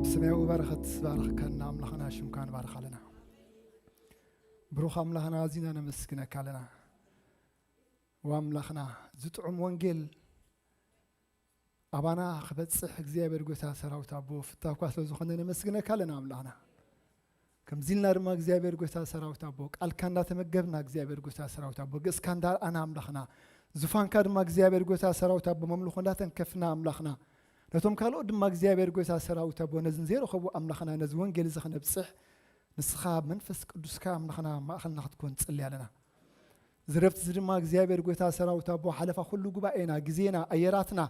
ብሰማያዊ በረኸት ዝባረኽካና ኣምላኽና ሽምካ ንባርኽ ኣለና። ብሩኽ ኣምላኽና ኣዚና ነመስግነካ ኣለና። ወኣምላኽና፣ እዚ ጥዑም ወንጌል ኣባና ክበጽሕ እግዚኣብሔር ጎይታ ሰራዊት ኣቦ ፍታውካ ስለ ዝኾነ ነመስግነካ ኣለና ኣምላኽና። ከምዚ ኢልና ድማ እግዚኣብሔር ጎይታ ሰራዊት ኣቦ ቃልካ እንዳተመገብና እግዚኣብሔር ጎይታ ሰራዊት ኣቦ ገጽካ እንዳርኣና ኣምላኽና፣ ዙፋንካ ድማ እግዚኣብሔር ጎይታ ሰራዊት ኣቦ መምልኾ እንዳተንከፍና ኣምላኽና፣ ነቶም ካልኦት ድማ እግዚኣብሔር ጎይታ ሰራዊት ኣቦ ነዚ ንዘይረኸቡ ኣምላኽና ነዚ ወንጌል እዚ ክነብጽሕ ንስኻ መንፈስ ቅዱስካ ኣምላኽና ማእኸልና ክትኮን ንጽሊ ኣለና። ዝረፍት እዚ ድማ እግዚኣብሔር ጎይታ ሰራዊት ኣቦ ሓለፋ ኩሉ ጉባኤና፣ ግዜና፣ ኣየራትና፣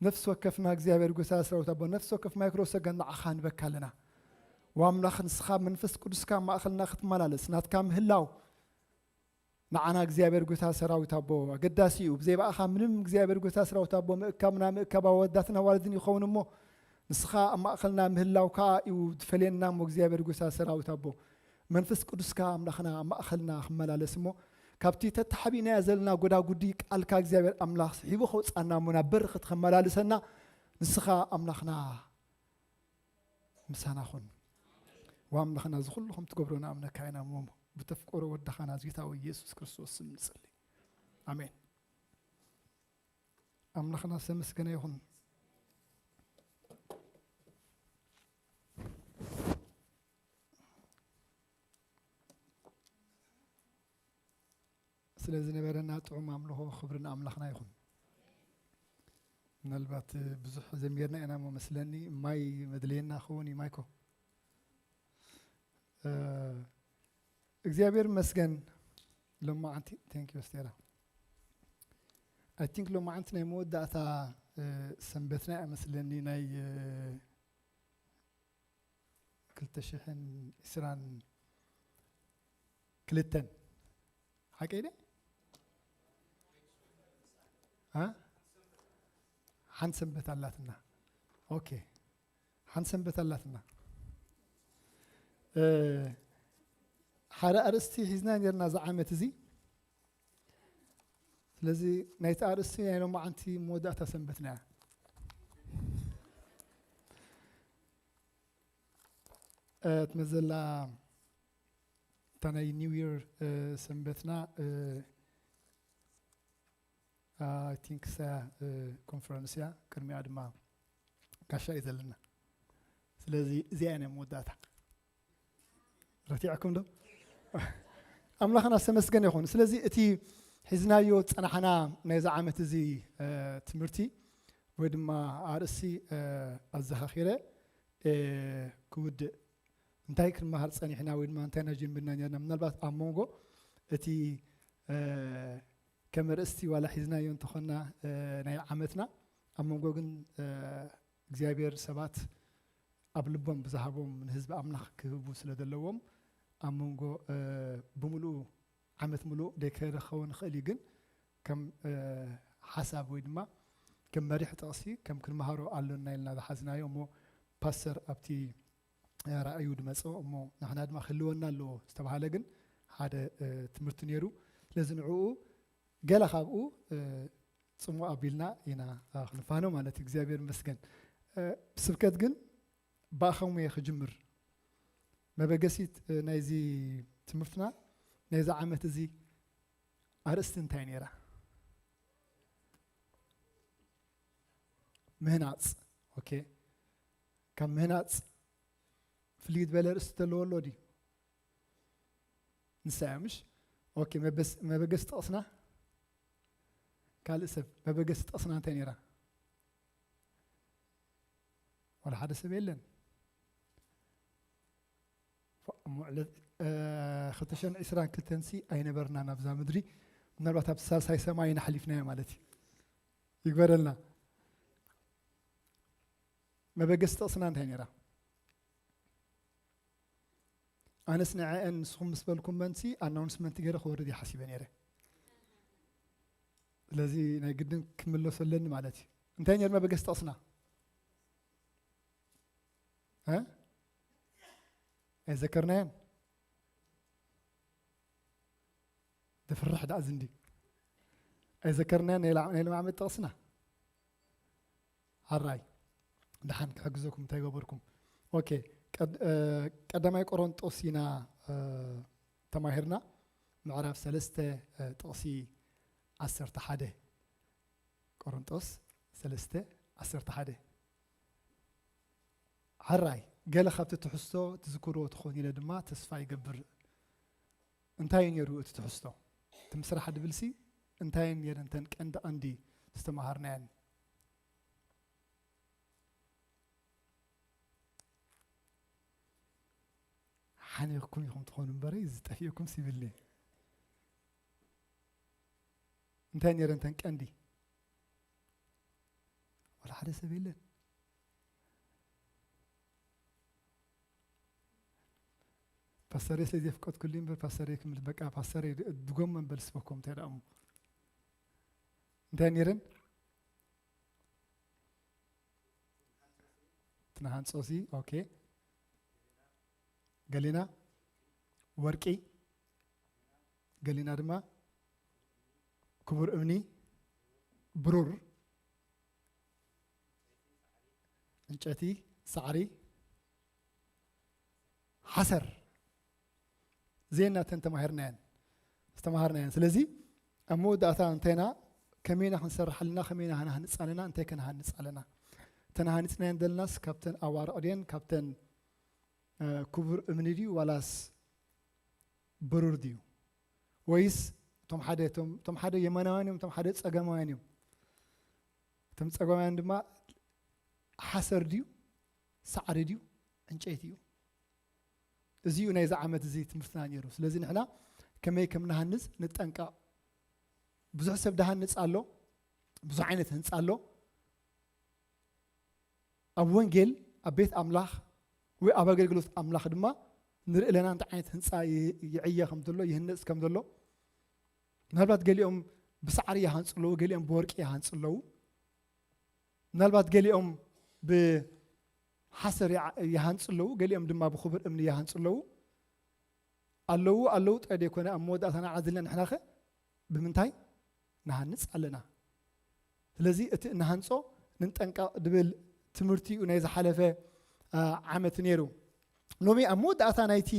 ነፍሲ ወከፍና እግዚኣብሔር ጎይታ ሰራዊት ኣቦ ነፍሲ ወከፍ ማይክሮ ሰከንድ ንዓኻ ንበካ ኣለና። ወኣምላኽ ንስኻ መንፈስ ቅዱስካ ኣብ ማእኸልና ክትመላለስ ናትካ ምህላው ንዓና እግዚኣብሔር ጎይታ ሰራዊት ኣቦ ኣገዳሲ እዩ። ብዘይ ብኣኻ ምንም እግዚኣብሔር ጎይታ ሰራዊት ኣቦ ምእካብና ምእካብ ኣወዳትና ዋልድን ይኸውን እሞ ንስኻ ኣብ ማእኸልና ምህላው ከዓ እዩ ዝፈልየና እሞ እግዚኣብሔር ጎይታ ሰራዊት ኣቦ መንፈስ ቅዱስካ ኣምላኽና ኣብ ማእኸልና ክመላለስ እሞ ካብቲ ተተሓቢናዮ ዘለና ጎዳጉዲ ቃልካ እግዚኣብሔር ኣምላኽ ስሒቡ ከውፃና እሞ ናብ በረኸት ከመላልሰና ንስኻ ኣምላኽና ምሳና ኹን። ወኣምላኽና እዚ ኩሉ ከም ትገብሮ ንኣምነካ ኢና እሞ ብተፍቀሮ ወድኻ ናዝሬታዊ ኢየሱስ ክርስቶስ ስም ንጽሊ። ኣሜን። ኣምላኽና ዝተመስገነ ይኹን። ስለ ዝነበረና ጥዑም ኣምልኾ ክብሪ ንኣምላኽና ይኹን። ምናልባት ብዙሕ ዘሚርና ኢና እሞ መስለኒ ማይ መድለየና ክኸውን እዩ ማይኮ። እ፣ እግዚኣብሔር ይመስገን። ሎማዓንቲ፣ thank you ስቴላ። I think ሎማዓንቲ ናይ መወዳእታ፣ እ፣ ሰንበትና እያ መስለኒ ናይ፣ እ፣ ክልተ ሽሕን ዕስራን ክልተን። ሓቀይ ድየ? እ? ሓንቲ ሰንበት ኣላትና። ኦኬ። ሓንቲ ሰንበት ኣላትና። እ፣ ሓደ ኣርእስቲ ሒዝና ነርና እዚ ዓመት እዚ። ስለዚ ናይቲ ኣርእስቲ ናይ ሎማዓንቲ መወዳእታ ሰንበትና እያ። እ፣ ትመዘላ እታ ናይ ኒው ይር፣ እ፣ ሰንበትና፣ እ፣ I think ሳ፣ እ፣ ኮንፈረንስ እያ። ቅድሚኣ ድማ ጋሻ እዩ ዘለና። ስለዚ እዚኣ እያ ናይ መወዳእታ። ረቲዕኩም ዶ? ኣምላኽና ዝተመስገነ ይኹን። ስለዚ እቲ ሒዝናዮ ዝጸናሕና ናይዚ ዓመት እዚ፣ እ፣ ትምህርቲ ወይ ድማ ኣርእስቲ፣ እ፣ ኣዘኻኺረ፣ እ፣ ክውድእ እንታይ ክንመሃር ጸኒሕና ወይ ድማ እንታይ ኢና ጀሚርና ነርና? ምናልባት ኣብ መንጎ እቲ፣ እ፣ ከም ኣርእስቲ ዋላ ሒዝናዮ እንተኾንና፣ እ፣ ናይ ዓመትና ኣብ መንጎ ግን፣ እ፣ እግዚኣብሔር ሰባት ኣብ ልቦም ብዝሃቦም ንህዝቢ ኣምላኽ ክህቡ ስለ ዘለዎም ኣብ መንጎ፣ እ፣ ብምሉኡ ዓመት ምሉእ ደይከረኸቦ ንኽእል እዩ፣ ግን ከም፣ እ፣ ሓሳብ ወይ ድማ ከም መሪሕ ጥቕሲ ከም ክንመሃሮ ኣሎና ኢልና ዝሓዝናዮ እሞ ፓስተር ኣብቲ ራእዩ ድመጾ እሞ ንሕና ድማ ክህልወና ኣለዎ ዝተባሃለ ግን ሓደ፣ እ፣ ትምህርቲ ነይሩ። ስለዚ ንዕኡ ገለ ካብኡ፣ እ፣ ጽሙእ ኣቢልና ኢና፣ እ፣ ክንፋኖ ማለት እዩ። እግዚኣብሔር ይመስገን። እ፣ ስብከት ግን ብኣኸሙ እየ ክጅምር። መበገሲት፣ እ፣ ናይዚ ትምህርትና ናይዚ ዓመት እዚ ኣርእስቲ እንታይ ነይራ? ምህናጽ። ኦኬ። ካብ ምህናጽ ፍልይ ዝበለ ኣርእስቲ ዘለዎ ኣሎ ድዩ? ንሳ እያ ምሽ? ኦኬ፣ መበስ-፣ መበገሲ ጥቕስና? ካልእ ሰብ፣ መበገሲ ጥቕስና እንታይ ነይራ? ዋላ ሓደ ሰብ የለን። ፎ-፣ እሞ ዕለት፣ እ፣ ክልተ ሽሕን ዕስራን ክልተን ሲ ኣይነበርናን ኣብዛ ምድሪ። ምናልባት ኣብ ሳልሳይ ሰማይ ኢና ሓሊፍናዮ ማለት እዩ። ይግበረልና። መበገሲ ጥቕስና እንታይ ነይራ? ኣነስ ንዐአን ንስኹም ምስ በልኩመንሲ ኣናውንስመንት ገይረ ክወርድ እየ ሓሲበ ነይረ። ስለዚ ናይ ግድን ክምለሶ ኣለኒ ማለት እዩ። እንታይ ነይሩ መበገሲ ጥቕስና? እ? ኣይዘከርናዮን? ዘፍርሕ ደኣ ዝንዲ። ኣይዘከርናዮን ናይ ላ-፣ ናይ ሎማዓመት ጥቕስና? ሕራይ። ደሓን ክሕግዘኩም እንታይ ገበርኩም? ኦኬ፣ ቀድ-፣ እ፣ ቀዳማይ ቆሮንጦስ ኢና፣ እ፣ ተማሂርና። ምዕራፍ ሰለስተ፣ እ፣ ጥቕሲ ዓሰርተ ሓደ። ቆሮንጦስ ሰለስተ ዓሰርተ ሓደ። ሕራይ፣ ገለ ካብቲ ትሕዝቶ ትዝክርዎ ትኾኑ ኢለ ድማ ተስፋ ይገብር። እንታይ እዩ ነይሩ እቲ ትሕዝቶ? እቲ ምስራሕ ድብልሲ እንታይ እየን ነይረን እተን ቀንዲ ቀንዲ ዝተማሃርናየን? ሓኒቕኩም ኢኹም ትኾኑ እምበረይ፣ ዝጠፊእኩም ሲብልኒ። እንታይ ነይረን እተን ቀንዲ? ወላ ሓደ ሰብ የለን። ፓስተረይ ስለ ዘፍቀድኩሉ እምበር፣ ፓስተረይ ክምል-፣ በቃ ፓስተረይ ድ-፣ ድጎም መንበል ስበኮም እንታይ ደኣ እሞ። እንታይ ነይረን? ትናሃንጾሲ፣ ኦኬ። ገሊና ወርቂ፣ ገሊና ድማ ክቡር እምኒ፣ ብሩር፣ ዕንጨቲ፣ ሳዕሪ፣ ሓሰር። እዚኤን ናተን ተማሂርናየን፣ ዝተማሃርናየን። ስለዚ ኣብ መወዳእታ እንታይና፣ ከመይና ክንሰርሕ ኣለና፣ ከመይና ክንሃንጽ ኣለና፣ እንታይ ከነሃንጽ ኣለና? እተን ሃኒጽናየን ዘለናስ ካብተን ኣዋርቕ ድየን? ካብተን፣ እ፣ ክቡር እምኒ ድዩ ዋላስ ብሩር ድዩ? ወይስ እቶም ሓደ፣ እቶም፣ እቶም ሓደ የማናውያን እዮም፣ እቶም ሓደ ጸጋማውያን እዮም። እቶም ጸጋማውያን ድማ ሓሰር ድዩ፣ ሳዕሪ ድዩ፣ ዕንጨይቲ እዩ? እዚ እዩ ናይዚ ዓመት እዚ ትምህርትና ነይሩ። ስለዚ ንሕና ከመይ ከም ንሃንጽ ንጠንቀቕ። ብዙሕ ሰብ ድሃንጽ ኣሎ፣ ብዙሕ ዓይነት ህንጻ ኣሎ። ኣብ ወንጌል፣ ኣብ ቤት ኣምላኽ ወይ ኣብ ኣገልግሎት ኣምላኽ ድማ ንርኢ ኣለና እንታይ ዓይነት ህንጻ ይ-፣ ይዕየ ከም ዘሎ፣ ይህነጽ ከም ዘሎ። ምናልባት ገሊኦም ብሳዕሪ ይሃንጹ ኣለዉ፣ ገሊኦም ብወርቂ ይሃንጹ ኣለዉ። ምናልባት ገሊኦም ብሓሰር ይዓ-፣ ይሃንጹ ኣለዉ፣ ገሊኦም ድማ ብኽቡር እምኒ ይሃንጹ ኣለዉ። ኣለዉ፣ ኣለዉ ጥራይ ደይኮነ፣ ኣብ መወዳእታ ንዓዝልና ንሕናኸ ብምንታይ ንሃንጽ ኣለና? ስለዚ እቲ እንሃንጾ ንጠንቀቕ ድብል ትምህርቲ እዩ ናይ ዝሓለፈ፣ አ፣ ዓመት ነይሩ። ሎሚ ኣብ መወዳእታ ናይቲ፣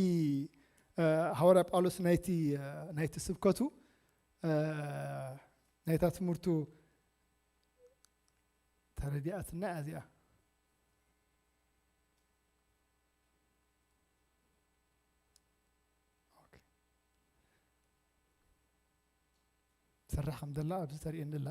አ፣ ሃዋርያ ጳውሎስ ናይቲ፣ አ፣ ናይቲ ስብከቱ፣ አ፣ ናይታ ትምህርቱ ተረዲኣትና እያ እዚኣ። ኦኬ። ትሰርሕ ከም ዘላ ኣብዚ ተርእየኒ ኣላ።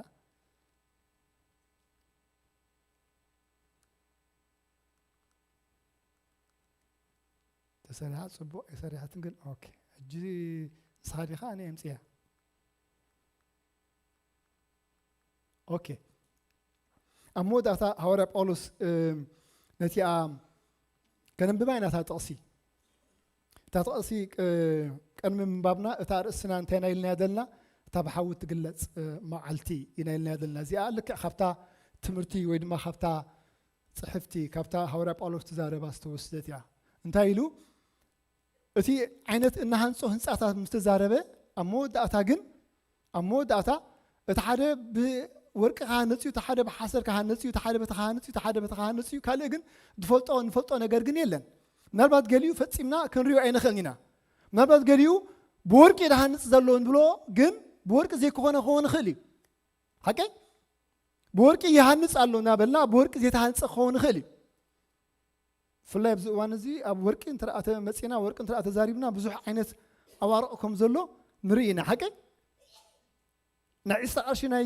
ተሰሪሓ ጽቡቕ፣ ኣይሰሪሓትን ግን። ኦኬ። ሕጂ ንስኻ ዲኻ ኣነ የምጽያ? ኦኬ። ኣብ መወዳእታ ሃዋርያ ጳውሎስ፣ እም፣ ነቲኣ ከነንብባ ኢና እታ ጥቕሲ። እታ ጥቕሲ፣ እ፣ ቅድሚ ምንባብና እታ ኣርእስትና እንታይ ኢና ኢልናያ ዘለና? እታ ብሓዊ ትግለጽ፣ እ፣ መዓልቲ ኢና ኢልናያ ዘለና። እዚኣ ልክዕ ካብታ ትምህርቲ ወይ ድማ ካብታ ጽሕፍቲ፣ ካብታ ሃዋርያ ጳውሎስ ትዛረባ ዝተወስደት እያ። እንታይ ኢሉ? እቲ ዓይነት እናሃንጾ ህንጻታት ምስ ተዛረበ፣ ኣብ መወዳእታ ግን፣ ኣብ መወዳእታ እቲ ሓደ ብወርቂ ክሃንጽ እዩ፣ እቲ ሓደ ብሓሰር ክሃንጽ እዩ፣ እቲ ሓደ በቲ ክሃንጽ እዩ፣ እቲ ሓደ በቲ ክሃንጽ እዩ፣ ካልእ ግን ዝፈልጦ፣ ንፈልጦ ነገር ግን የለን። ምናልባት ገሊኡ ፈጺምና ክንሪኦ ኣይንኽእልን ኢና። ምናልባት ገሊኡ ብወርቂ ዝሃንጽ ዘሎ ንብሎ፣ ግን ብወርቂ ዘይክኾነ ክኸውን ይኽእል እዩ። ሓቀይ? ብወርቂ ይሃንጽ ኣሎ እናበልና፣ ብወርቂ ዘይተሃንጸ ክኸውን ይኽእል እዩ። ብፍላይ ኣብዚ እዋን እዚ ኣብ ወርቂ እንተ ደኣ ተመጺና፣ ወርቂ እንተ ደኣ ተዛሪብና፣ ብዙሕ ዓይነት ኣዋርቕ ከም ዘሎ ንርኢ ኢና። ሓቀይ? ናይ ዒስራ ቅርሺ ናይ፣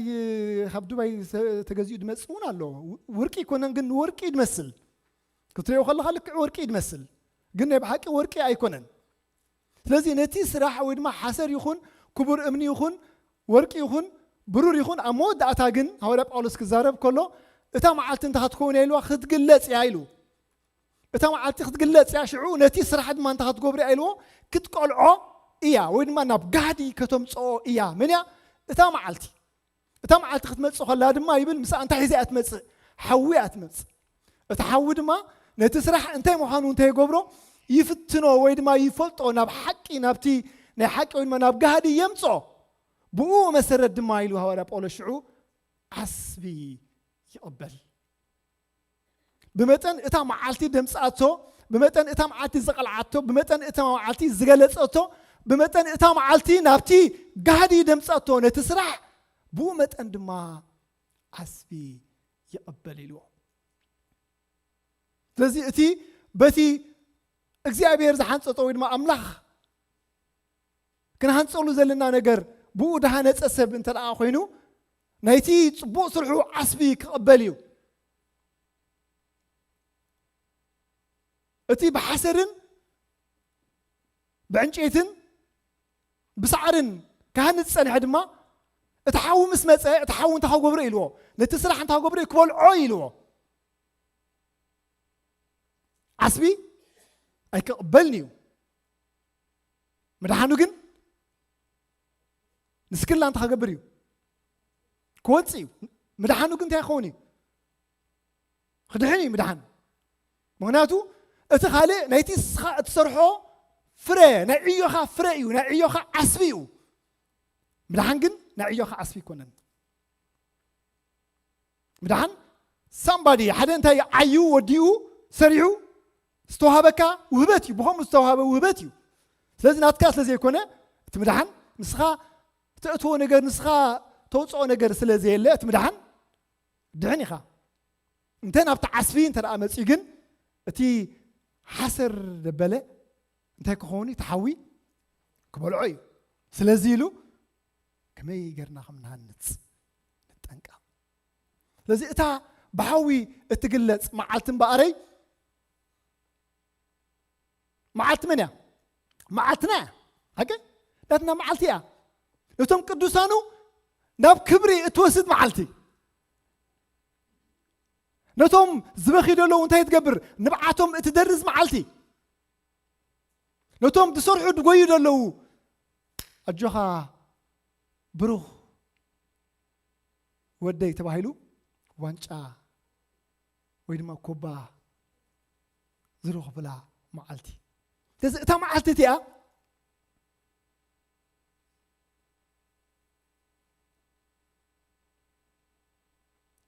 ካብ ዱባይ ተ-፣ ተገዚኡ ድመጽእ እውን ኣሎ። ው-፣ ወርቂ ኣይኮነን፣ ግን ንወርቂ እዩ ድመስል። ክትሪኦ ከለኻ ልክዕ ወርቂ እዩ ድመስል፣ ግን ናይ ብሓቂ ወርቂ ኣይኮነን። ስለዚ ነቲ ስራሕ ወይ ድማ ሓሰር ይኹን፣ ክቡር እምኒ ይኹን፣ ወርቂ ይኹን፣ ብሩር ይኹን፣ ኣብ መወዳእታ ግን ሃዋርያ ጳውሎስ ክዛረብ ከሎ፣ እታ መዓልቲ እንታይ ክትከውን እያ ኢልዋ? ክትግለጽ እያ ኢሉ። እታ መዓልቲ ክትግለጽ እያ፣ ሽዑ ነቲ ስራሕ ድማ እንታይ ክትገብሮ እያ ኢልዎ? ክትቀልዖ እያ፣ ወይ ድማ ናብ ጋህዲ ከተምጽኦ እያ። መን እያ እታ መዓልቲ? እታ መዓልቲ ክትመጽእ ከላ ድማ ይብል፣ ምስኣ እንታይ ሒዛ እያ ትመጽእ? ሓዊ እያ ትመጽእ። እቲ ሓዊ ድማ ነቲ ስራሕ እንታይ ምዃኑ እንተይገብሮ ይፍትኖ ወይ ድማ ይፈልጦ፣ ናብ ሓቂ፣ ናብቲ ናይ ሓቂ ወይ ድማ ናብ ጋህዲ የምጽኦ። ብኡ መሰረት ድማ ኢሉ ሃዋርያ ጳውሎስ ሽዑ ዓስቢ ይቕበል። ብመጠን እታ መዓልቲ ደምጻቶ፣ ብመጠን እታ መዓልቲ ዝቐልዓቶ፣ ብመጠን እታ መዓልቲ ዝገለጸቶ፣ ብመጠን እታ መዓልቲ ናብቲ ጋህዲ ደምጻቶ፣ ነቲ ስራሕ ብኡ መጠን ድማ ዓስቢ ይቕበል ኢልዎ። ስለዚ እቲ በቲ እግዚኣብሔር ዝሓንጸጦ ወይ ድማ ኣምላኽ ክንሃንጸሉ ዘለና ነገር ብኡ ድሃነጸ ሰብ እንተ ደኣ ኮይኑ፣ ናይቲ ጽቡቕ ስርሑ ዓስቢ ክቕበል እዩ። እቲ ብሓሰርን ብዕንጨይትን ብሳዕርን ክሃንጽ ጸንሐ ድማ፣ እቲ ሓዊ ምስ መጸ፣ እቲ ሓዊ እንታይ ክገብሮ ኢልዎ? ነቲ ስራሕ እንታይ ክገብሮ? ክበልዖ ኢልዎ። ዓስቢ ኣይክቕበልን እዩ። ምድሓኑ ግን ንስክላ እንታይ ክገብር እዩ? ክወጽእ እዩ። ምድሓኑ ግን እንታይ ክኸውን እዩ? ክድሕን እዩ ምድሓን። ምኽንያቱ እቲ ካልእ ናይቲ ንስኻ እትሰርሖ ፍረ፣ ናይ ዕዮኻ ፍረ እዩ፣ ናይ ዕዮኻ ዓስቢ እዩ። ምድሓን ግን ናይ ዕዮኻ ዓስቢ ኣይኮነን። ምድሓን ሳምባዲ ሓደ እንታይ ዓዩ ወዲኡ ሰሪሑ ዝተዋሃበካ ውህበት እዩ፣ ብኸምኡ ዝተዋሃበ ውህበት እዩ። ስለዚ ናትካ ስለ ዘይኮነ እቲ ምድሓን ንስኻ ተእትዎ ነገር፣ ንስኻ ተውፅኦ ነገር ስለ ዘየለ እቲ ምድሓን ድሕን ኢኻ። እንተ ናብቲ ዓስቢ እንተ ደኣ መፅዩ ግን እቲ ሓሰር ደበለ እንታይ ክኸውን እዩ? እቲ ሓዊ ክበልዖ እዩ። ስለዚ ኢሉ ከመይ ጌርና ከም ንሃንጽ ንጠንቀቕ። ስለዚ እታ ብሓዊ እትግለጽ መዓልቲ እምበኣረይ መዓልቲ መን እያ? መዓልትና እያ። ሓቂ ናትና መዓልቲ እያ። ነቶም ቅዱሳኑ ናብ ክብሪ እትወስድ መዓልቲ፣ ነቶም ዝበኽዩ ዘለዉ እንታይ ትገብር? ንብዓቶም እትደርዝ መዓልቲ፣ ነቶም ዝሰርሑ ድጎዩ ዘለዉ ኣጆኻ ብሩኽ ወደይ ተባሂሉ ዋንጫ ወይ ድማ ኮባ ዝረኽብላ መዓልቲ። ስለዚ እታ መዓልቲ እቲኣ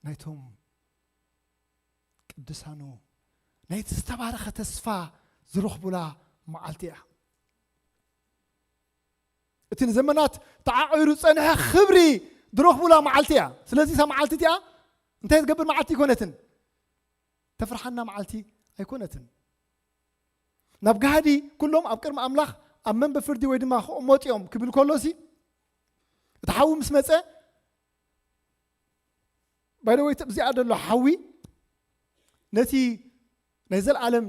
ናይቶም ቅዱሳኑ ናይቲ ዝተባረኸ ተስፋ ዝረኽቡላ መዓልቲ እያ። እቲ ንዘመናት ተዓቒሩ ዝጸንሐ ክብሪ ዝረኽቡላ መዓልቲ እያ። ስለዚ እታ መዓልቲ እቲኣ እንታይ ትገብር መዓልቲ ኣይኮነትን? ተፍርሓና መዓልቲ ኣይኮነትን። ናብ ጋህዲ ኩሎም ኣብ ቅድሚ ኣምላኽ ኣብ መንበ ፍርዲ ወይ ድማ ክቕመጡ እዮም ክብል ከሎሲ እቲ ሓዊ ምስ መጸ ባይደወይ እዚኣ ዘሎ ሓዊ ነቲ ናይ ዘለዓለም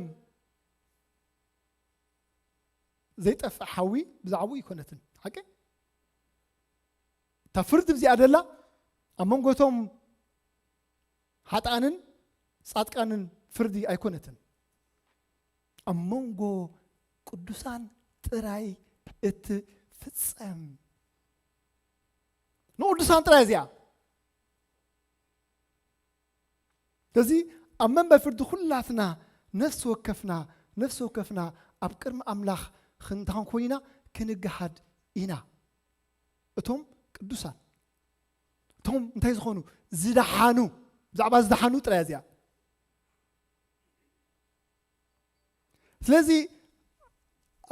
ዘይጠፍእ ሓዊ ብዛዕባኡ ኣይኮነትን። ሓቂ እታ ፍርዲ እዚኣ ደላ ኣብ መንጎቶም ሓጣንን ጻድቃንን ፍርዲ ኣይኮነትን። ኣብ መንጎ ቅዱሳን ጥራይ እትፍጸም፣ ንቅዱሳን ጥራይ እዚኣ። ስለዚ ኣብ መንበ ፍርዲ ኩላትና ነፍሲ ወከፍና ነፍሲ ወከፍና ኣብ ቅድሚ ኣምላኽ ክንታን ኮይና ክንገሃድ ኢና። እቶም ቅዱሳን እቶም እንታይ ዝኾኑ ዝደሓኑ፣ ብዛዕባ ዝደሓኑ ጥራይ እዚኣ። ስለዚ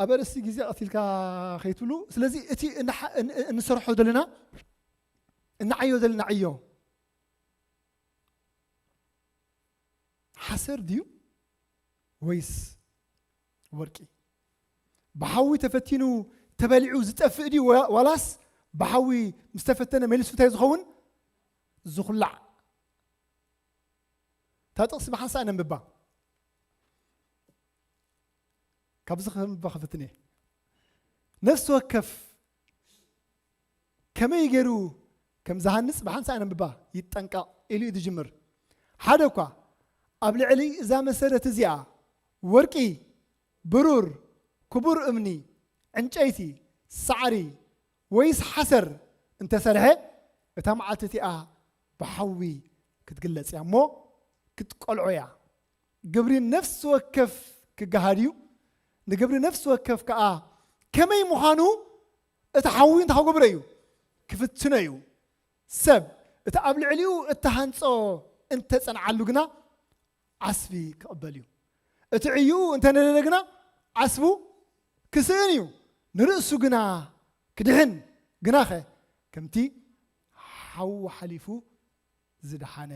ኣብ ኣርእስቲ ግዜ ቀቲልካ ከይትብሉ፣ ስለዚ እቲ እንሓ- ን- እንሰርሖ ዘለና እንዓዮ ዘለና ዕዮ ሓሰር ድዩ ወይስ ወርቂ? ብሓዊ ተፈቲኑ ተበሊዑ ዝጠፍእ ድዩ ዋ- ዋላስ ብሓዊ ምስ ተፈተነ መሊሱ እንታይ ዝኸውን? ዝኹላዕ። እታ ጥቕሲ ብሓንሳእ ነንብባ። ካብዚ ከንብባ ክፍትን እየ። ነፍሲ ወከፍ ከመይ ገይሩ ከም ዝሃንጽ ብሓንሳእ ነንብባ። ይጠንቀቕ ኢሉ እዩ ዝጅምር። ሓደ እኳ ኣብ ልዕሊ እዛ መሰረት እዚኣ ወርቂ፣ ብሩር፣ ክቡር እምኒ፣ ዕንጨይቲ፣ ሳዕሪ ወይስ ሓሰር እንተሰርሐ እታ መዓልቲ እቲኣ ብሓዊ ክትግለጽ እያ እሞ ክትቀልዖ እያ። ግብሪ ነፍሲ ወከፍ ክገሃድ እዩ። ንግብሪ ነፍሲ ወከፍ ከኣ ከመይ ምዃኑ እቲ ሓዊ እንታይ ክገብሮ እዩ? ክፍትኖ እዩ። ሰብ እቲ ኣብ ልዕሊኡ እተሃንጾ እንተጸንዓሉ ግና ዓስቢ ክቕበል እዩ። እቲ ዕዩ እንተነደደ ግና ዓስቡ ክስእን እዩ። ንርእሱ ግና ክድሕን፣ ግናኸ ከምቲ ሓዊ ሓሊፉ ዝደሓነ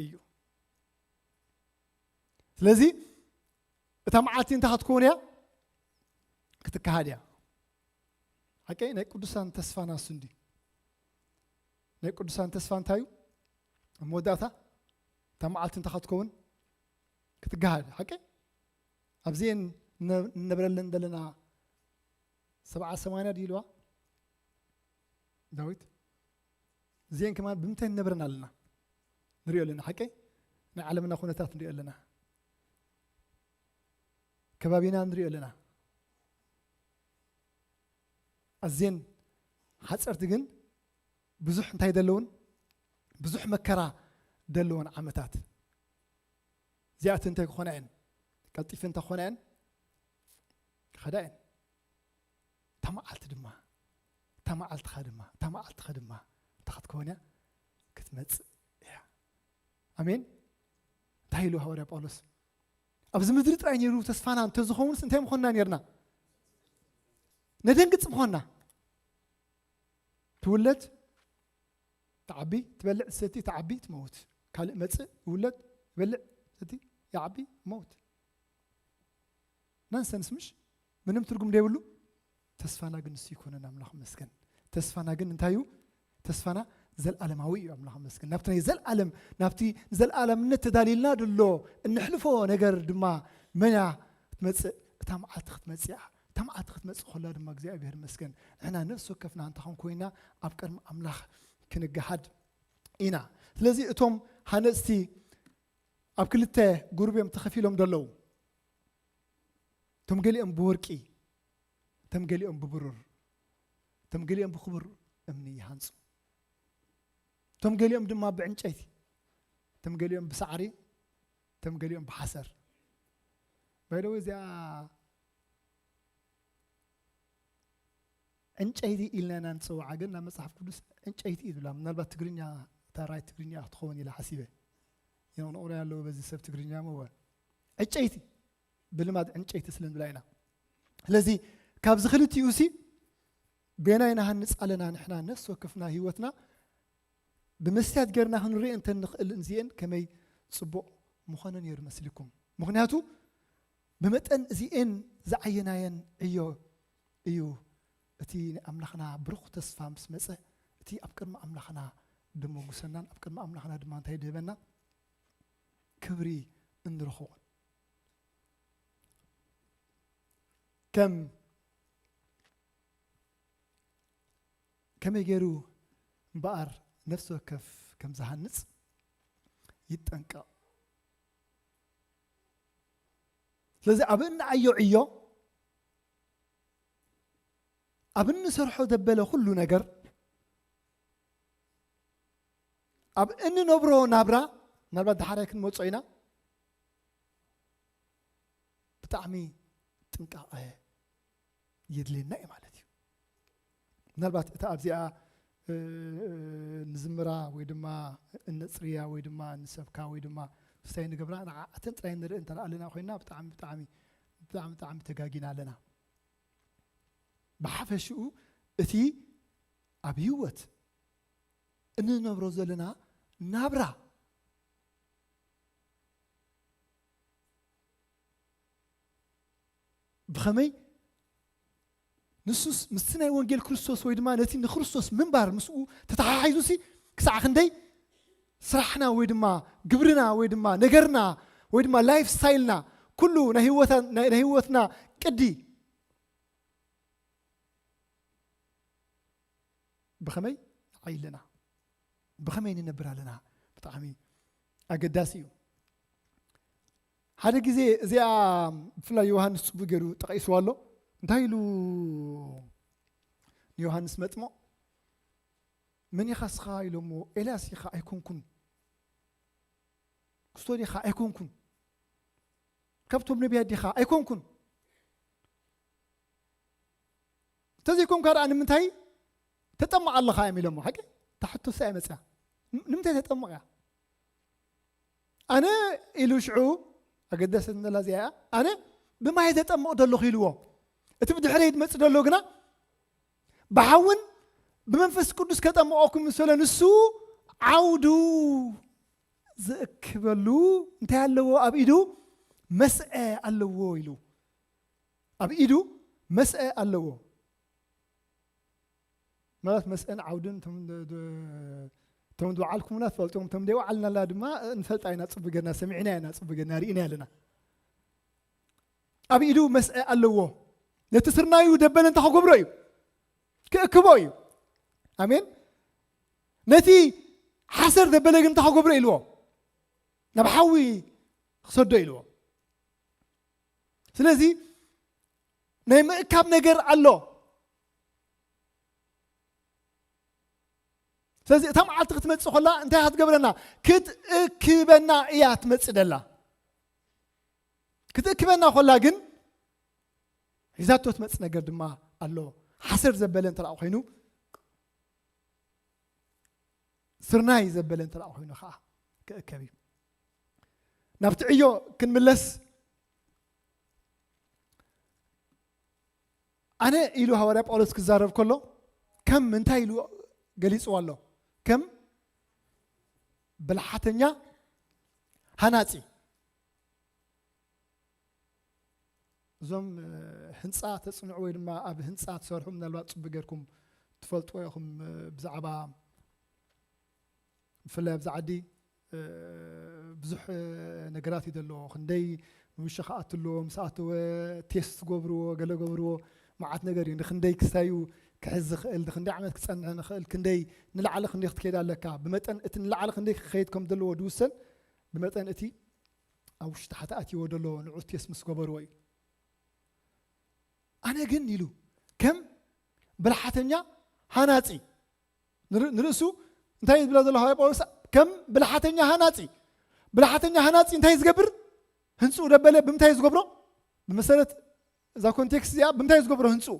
እዩ። ስለዚ እታ መዓልቲ እንታይ ክትከውን እያ? ክትከሃድ እያ። ሓቀይ ናይ ቅዱሳን ተስፋና እሱ እንዲ ናይ ቅዱሳን ተስፋ እንታይ እዩ? ኣብ መወዳእታ እታ መዓልቲ እንታይ ክትከውን ክትገሃድ ሓቀይ ኣብዚኤን እነ- እነብረለን ዘለና ሰብዓ ሰማንያ ድዩ ኢልዋ ዳዊት? እዚኤን ከማን ብምንታይ ንነብረን ኣለና ንሪኦ ኣለና ሓቀይ ናይ ዓለምና ኩነታት ንሪኦ ኣለና ከባቢና ንሪኦ ኣለና ኣዝየን ሓፀርቲ ግን ብዙሕ እንታይ ዘለውን ብዙሕ መከራ ዘለወን ዓመታት እዚኣት እንታይ ክኾና እየን ቀልጢፈ እንታይ ክኾና እየን ክኸዳ እየን እታ መዓልቲ ድማ እታ መዓልትኻ ድማ እታ መዓልትኻ ድማ እንታይ ክትከውን እያ ክትመፅእ እያ ኣሜን እንታይ ኢሉ ሃዋርያ ጳውሎስ ኣብዚ ምድሪ ጥራይ ነይሩ ተስፋና እንተዝኸውንስ እንታይ ምኾንና ነርና ነደንግፅ ምኾንና ትውለድ ትዓቢ ትበልዕ ትሰቲ ትዓቢ ትመውት ካልእ መፅእ ይውለድ ይበልዕ ሰቲ ይዓቢ መውት ናንሰንስ ምሽ ምንም ትርጉም ደይብሉ ተስፋና ግን ንሱ ይኮነን ኣምላኽ መስገን ተስፋና ግን እንታይ እዩ ተስፋና ዘልዓለማዊ እዩ ኣምላኽ መስገን ናብቲ ናይ ዘልዓለም ናብቲ ንዘልዓለምነት ተዳሊልና ድሎ እንሕልፎ ነገር ድማ መን እያ ክትመፅእ እታ መዓልቲ ክትመፅእ እያ እታ መዓልቲ ክትመፅእ ከላ ድማ እግዚኣብሔር መስገን ንሕና ነፍሲ ወከፍና እንተኾን ኮይና ኣብ ቅድሚ ኣምላኽ ክንገሃድ ኢና ስለዚ እቶም ሃነፅቲ ኣብ ክልተ ጉሩብ እዮም ተኸፊሎም ዘለዉ እቶም ገሊኦም ብወርቂ እቶም ገሊኦም ብብሩር እቶም ገሊኦም ብክቡር እምኒ ይሃንፁ እቶም ገሊኦም ድማ ብዕንጨይቲ እቶም ገሊኦም ብሳዕሪ እቶም ገሊኦም ብሓሰር ባይደወ እዚኣ ዕንጨይቲ ኢልና ኢና ንፅውዓ ግን ናብ መፅሓፍ ቅዱስ ዕንጨይቲ እዩ ዝብላ ምናልባት ትግርኛ እታ ራይ ትግርኛ ክትኸውን ኢላ ሓሲበ የንቕንቑረ ኣለዎ በዚ ሰብ ትግርኛ መወ ዕጨይቲ ብልማድ ዕንጨይቲ ስለ ንብላ ኢና ስለዚ ካብዚ ክልቲኡ ሲ ቤናይ ንሃንፅ ኣለና ንሕና ነፍሲ ወከፍና ህይወትና ብምስትያት ገርና ክንርኢ እንተ ንኽእል እዚኤን ከመይ ፅቡቕ ምኾነ ነይሩ መስልኩም ምኽንያቱ ብመጠን እዚኤን ዝዓየናየን ዕዮ እዩ እቲ ኣምላኽና ብሩኽ ተስፋ ምስ መፀ እቲ ኣብ ቅድሚ ኣምላኽና ድመጉሰናን ኣብ ቅድሚ ኣምላኽና ድማ እንታይ ድህበና ክብሪ እንረኽቦን ከም ከመይ ገይሩ እምበኣር ነፍሲ ወከፍ ከም ዝሃንፅ ይጠንቀቕ ስለዚ ኣብ እንዓዮ ዕዮ ኣብ እንሰርሖ ዘበለ ኩሉ ነገር ኣብ እንነብሮ ናብራ ምናልባት ዳሓራይ ክንመፆ ኢና ብጣዕሚ ጥንቃቐ የድልየና እዩ ማለት እዩ ምናልባት እታ ኣብዚኣ ንዝምራ ወይ ድማ እነፅርያ ወይ ድማ ንሰብካ ወይ ድማ ስታይ ንገብራ ንዓኣተን ጥራይ ንርኢ እንተ ኣለና ኮይና ብጣዕሚ ብጣዕሚ ብጣዕሚ ብጣዕሚ ተጋጊና ኣለና ብሓፈሽኡ እቲ ኣብ ህይወት እንነብሮ ዘለና ናብራ ብኸመይ ንሱስ ምስቲ ናይ ወንጌል ክርስቶስ ወይ ድማ ነቲ ንክርስቶስ ምንባር ምስኡ ተተሓሒዙ ሲ ክሳዕ ክንደይ ስራሕና ወይ ድማ ግብርና ወይ ድማ ነገርና ወይ ድማ ላይፍ ስታይልና ኩሉ ናይ ህይወትና ቅዲ ብኸመይ ንዓይ ኣለና ብኸመይ ንነብር ኣለና ብጣዕሚ ኣገዳሲ እዩ ሓደ ግዜ እዚኣ ብፍላይ ዮሃንስ ፅቡቅ ገይሩ ጠቂስዋ ኣሎ እንታይ ኢሉ ንዮሃንስ መጥሞ መን ኢኻ ስኻ ኢሎሞ ኤልያስ ኢኻ ኣይኮንኩን ክስቶ ዲኻ ኣይኮንኩን ካብቶም ነቢያት ዲኻ ኣይኮንኩን እንተዘይኮንካ ደኣ ንምንታይ ተጠምቕ ኣለኻ እዮም ኢሎሞ ሓቂ እታ ሕቶ እሳ እያ መፅያ ንምንታይ ተጠምቕ እያ ኣነ ኢሉ ሽዑ ኣገደሰት እንተላ እዚኣ እያ። ኣነ ብማይ ዘጠምቕ ዘለኹ ኢልዎ። እቲ ብድሕረይ ዝመጽእ ዘሎ ግና ብሓውን ብመንፈስ ቅዱስ ከጠምቐኩም ምስ በለ ንሱ ዓውዱ ዝእክበሉ እንታይ ኣለዎ? ኣብ ኢዱ መስአ ኣለዎ ኢሉ። ኣብ ኢዱ መስአ ኣለዎ። ማለት መስአን ዓውድን እቶም ድ-፣ ድ-፣ እቶም ዝወዓልኩምና ትፈልጡ፣ እቶም ደይወዓልናላ ድማ እንፈልጣ ኢና፣ ጽቡቅ ጌርና ሰሚዕና ኢና፣ ጽቡቅ ጌርና ርኢና ኣለና። ኣብ ኢዱ መስአ ኣለዎ። ነቲ ስርናዩ ደበለ እንታይ ክገብሮ እዩ? ክእክቦ እዩ። ኣሜን። ነቲ ሓሰር ደበለ ግን እንታይ ክገብሮ ኢልዎ? ናብ ሓዊ ክሰዶ ኢልዎ። ስለዚ ናይ ምእካብ ነገር ኣሎ። ስለዚ እታ መዓልቲ ክትመጽእ ከላ እንታይ ክትገብረና? ክትእክበና እያ ትመጽእ ደላ። ክትእክበና ከላ ግን ሒዛቶ ትመጽእ ነገር ድማ ኣሎ። ሓሰር ዘበለ እንተ ደኣ ኮይኑ፣ ስርናይ ዘበለ እንተ ደኣ ኮይኑ ከዓ ክእከብ እዩ። ናብቲ ዕዮ ክንምለስ፣ ኣነ ኢሉ ሃዋርያ ጳውሎስ ክዛረብ ከሎ ከም እንታይ ኢሉ ገሊጽዎ ኣሎ? ከም ብልሓተኛ ሃናጺ። እዞም፣ እ፣ ህንጻ ተጽንዑ ወይ ድማ ኣብ ህንጻ ትሰርሑ ምናልባት ጽቡቅ ጌርኩም ትፈልጥዎ ኢኹም። እ፣ ብዛዕባ ብፍላይ ኣብዚ ዓዲ፣ እ፣ ብዙሕ፣ እ፣ ነገራት እዩ ዘለዎ። ክንደይ ንውሾ ክኣቱ ኣለዎ፣ ምስ ኣተወ ቴስት ትገብርዎ፣ ገለ ገብርዎ፣ መዓት ነገር እዩ። ንክንደይ ክሳዩ ክሕዝ ዝኽእል፣ ንክንደይ ዓመት ክጸንሕ ንኽእል፣ ክንደይ ንላዕሊ ክንደይ ክትከይድ ኣለካ። ብመጠን እቲ ንላዕሊ ክንደይ ክኸይድ ከም ዘለዎ ዝውሰን፣ ብመጠን እቲ ኣብ ውሽጢ ሓቲ ኣትይዎ ዘሎ ንዑ ቴስት ምስ ገበርዎ እዩ። ኣነ ግን ኢሉ ከም ብልሓተኛ ሃናጺ ንር-፣ ንርእሱ እንታይ ዝብላ ዘሎ ሃዋርያ ጳውሎስ? ከም ብልሓተኛ ሃናጺ። ብልሓተኛ ሃናጺ እንታይ ዝገብር? ህንጽኡ ደበለ ብምንታይ ዝገብሮ? ብመሰረት እዛ ኮንቴክስት እዚኣ ብምንታይ ዝገብሮ ህንጽኡ?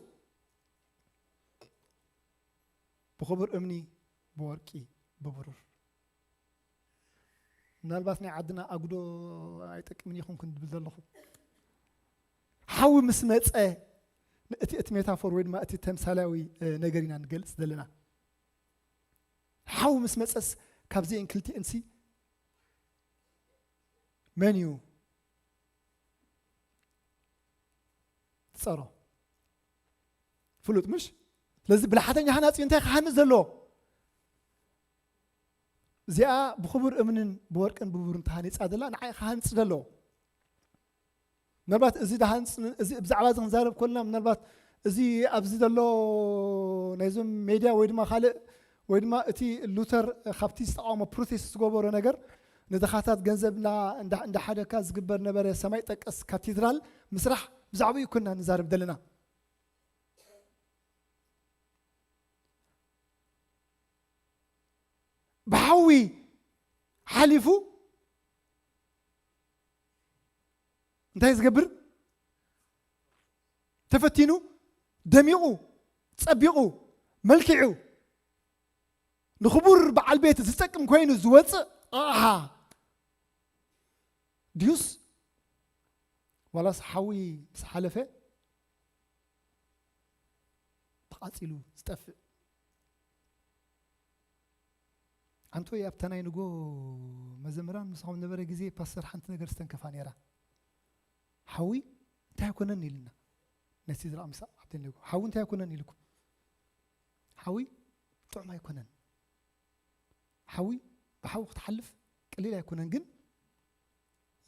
ብኽቡር እምኒ፣ ብወርቂ፣ ብብሩር። ምናልባት ናይ ዓድና ኣጉዶ ኣይጠቅምን ይኹን ክንብል ዘለኹ። ሓዊ ምስ መጸ፣ እቲ፣ እቲ ሜታፎር ወይ ድማ እቲ ተምሳላዊ፣ እ፣ ነገር ኢና ንገልጽ ዘለና። ሓዊ ምስ መጸስ ካብዚአን ክልቲአንሲ መን እዩ ትጸሮ? ፍሉጥ ምሽ? ስለዚ ብልሓተኛ ሃናጺ እንታይ ክሃንጽ ዘለዎ? እዚኣ ብኽቡር እምንን ብወርቅን ብብሩርን ተሃኒጻ ዘላ ንዓይ ክሃንጽ ዘለዎ። ምናልባት እዚ ድሃንጽ-፣ እዚ ብዛዕባ እዚ ክንዛረብ ከለና ምናልባት እዚ ኣብዚ ዘሎ ናይዞም ሜድያ ወይ ድማ ካልእ ወይ ድማ እቲ ሉተር ካብቲ ዝተቃወሞ ፕሮቴስት ዝገበሮ ነገር ንድኻታት ገንዘብ እንዳ-፣ እንዳ-፣ እንዳሓደካ ዝግበር ነበረ ሰማይ ጠቀስ ካቴድራል ምስራሕ ብዛዕባኡ ይኮና ንዛረብ ዘለና። ብሓዊ ሓሊፉ እንታይ ዝገብር? ተፈቲኑ፣ ደሚቑ፣ ጸቢቑ፣ መልኪዑ፣ ንኽቡር በዓል ቤት ዝጠቅም ኮይኑ ዝወጽእ ኣቕሓ ድዩስ ዋላስ ሓዊ ምስ ሓለፈ ተቓጺሉ ዝጠፍእ? ኣንቶይ ኣብታ ናይ ንጎ መዘምራን ምሳኹም ነበረ ግዜ ፓስተር ሓንቲ ነገር ዝተንከፋ ነይራ። ሓዊ እንታይ ኣይኮነን ኢልና። ነቲ ዝረኣ ምሳእ ኣብቲ ንጎ ሓዊ እንታይ ኣይኮነን ኢልኩም። ሓዊ ጥዑም ኣይኮነን። ሓዊ ብሓዊ ክትሓልፍ ቀሊል ኣይኮነን፣ ግን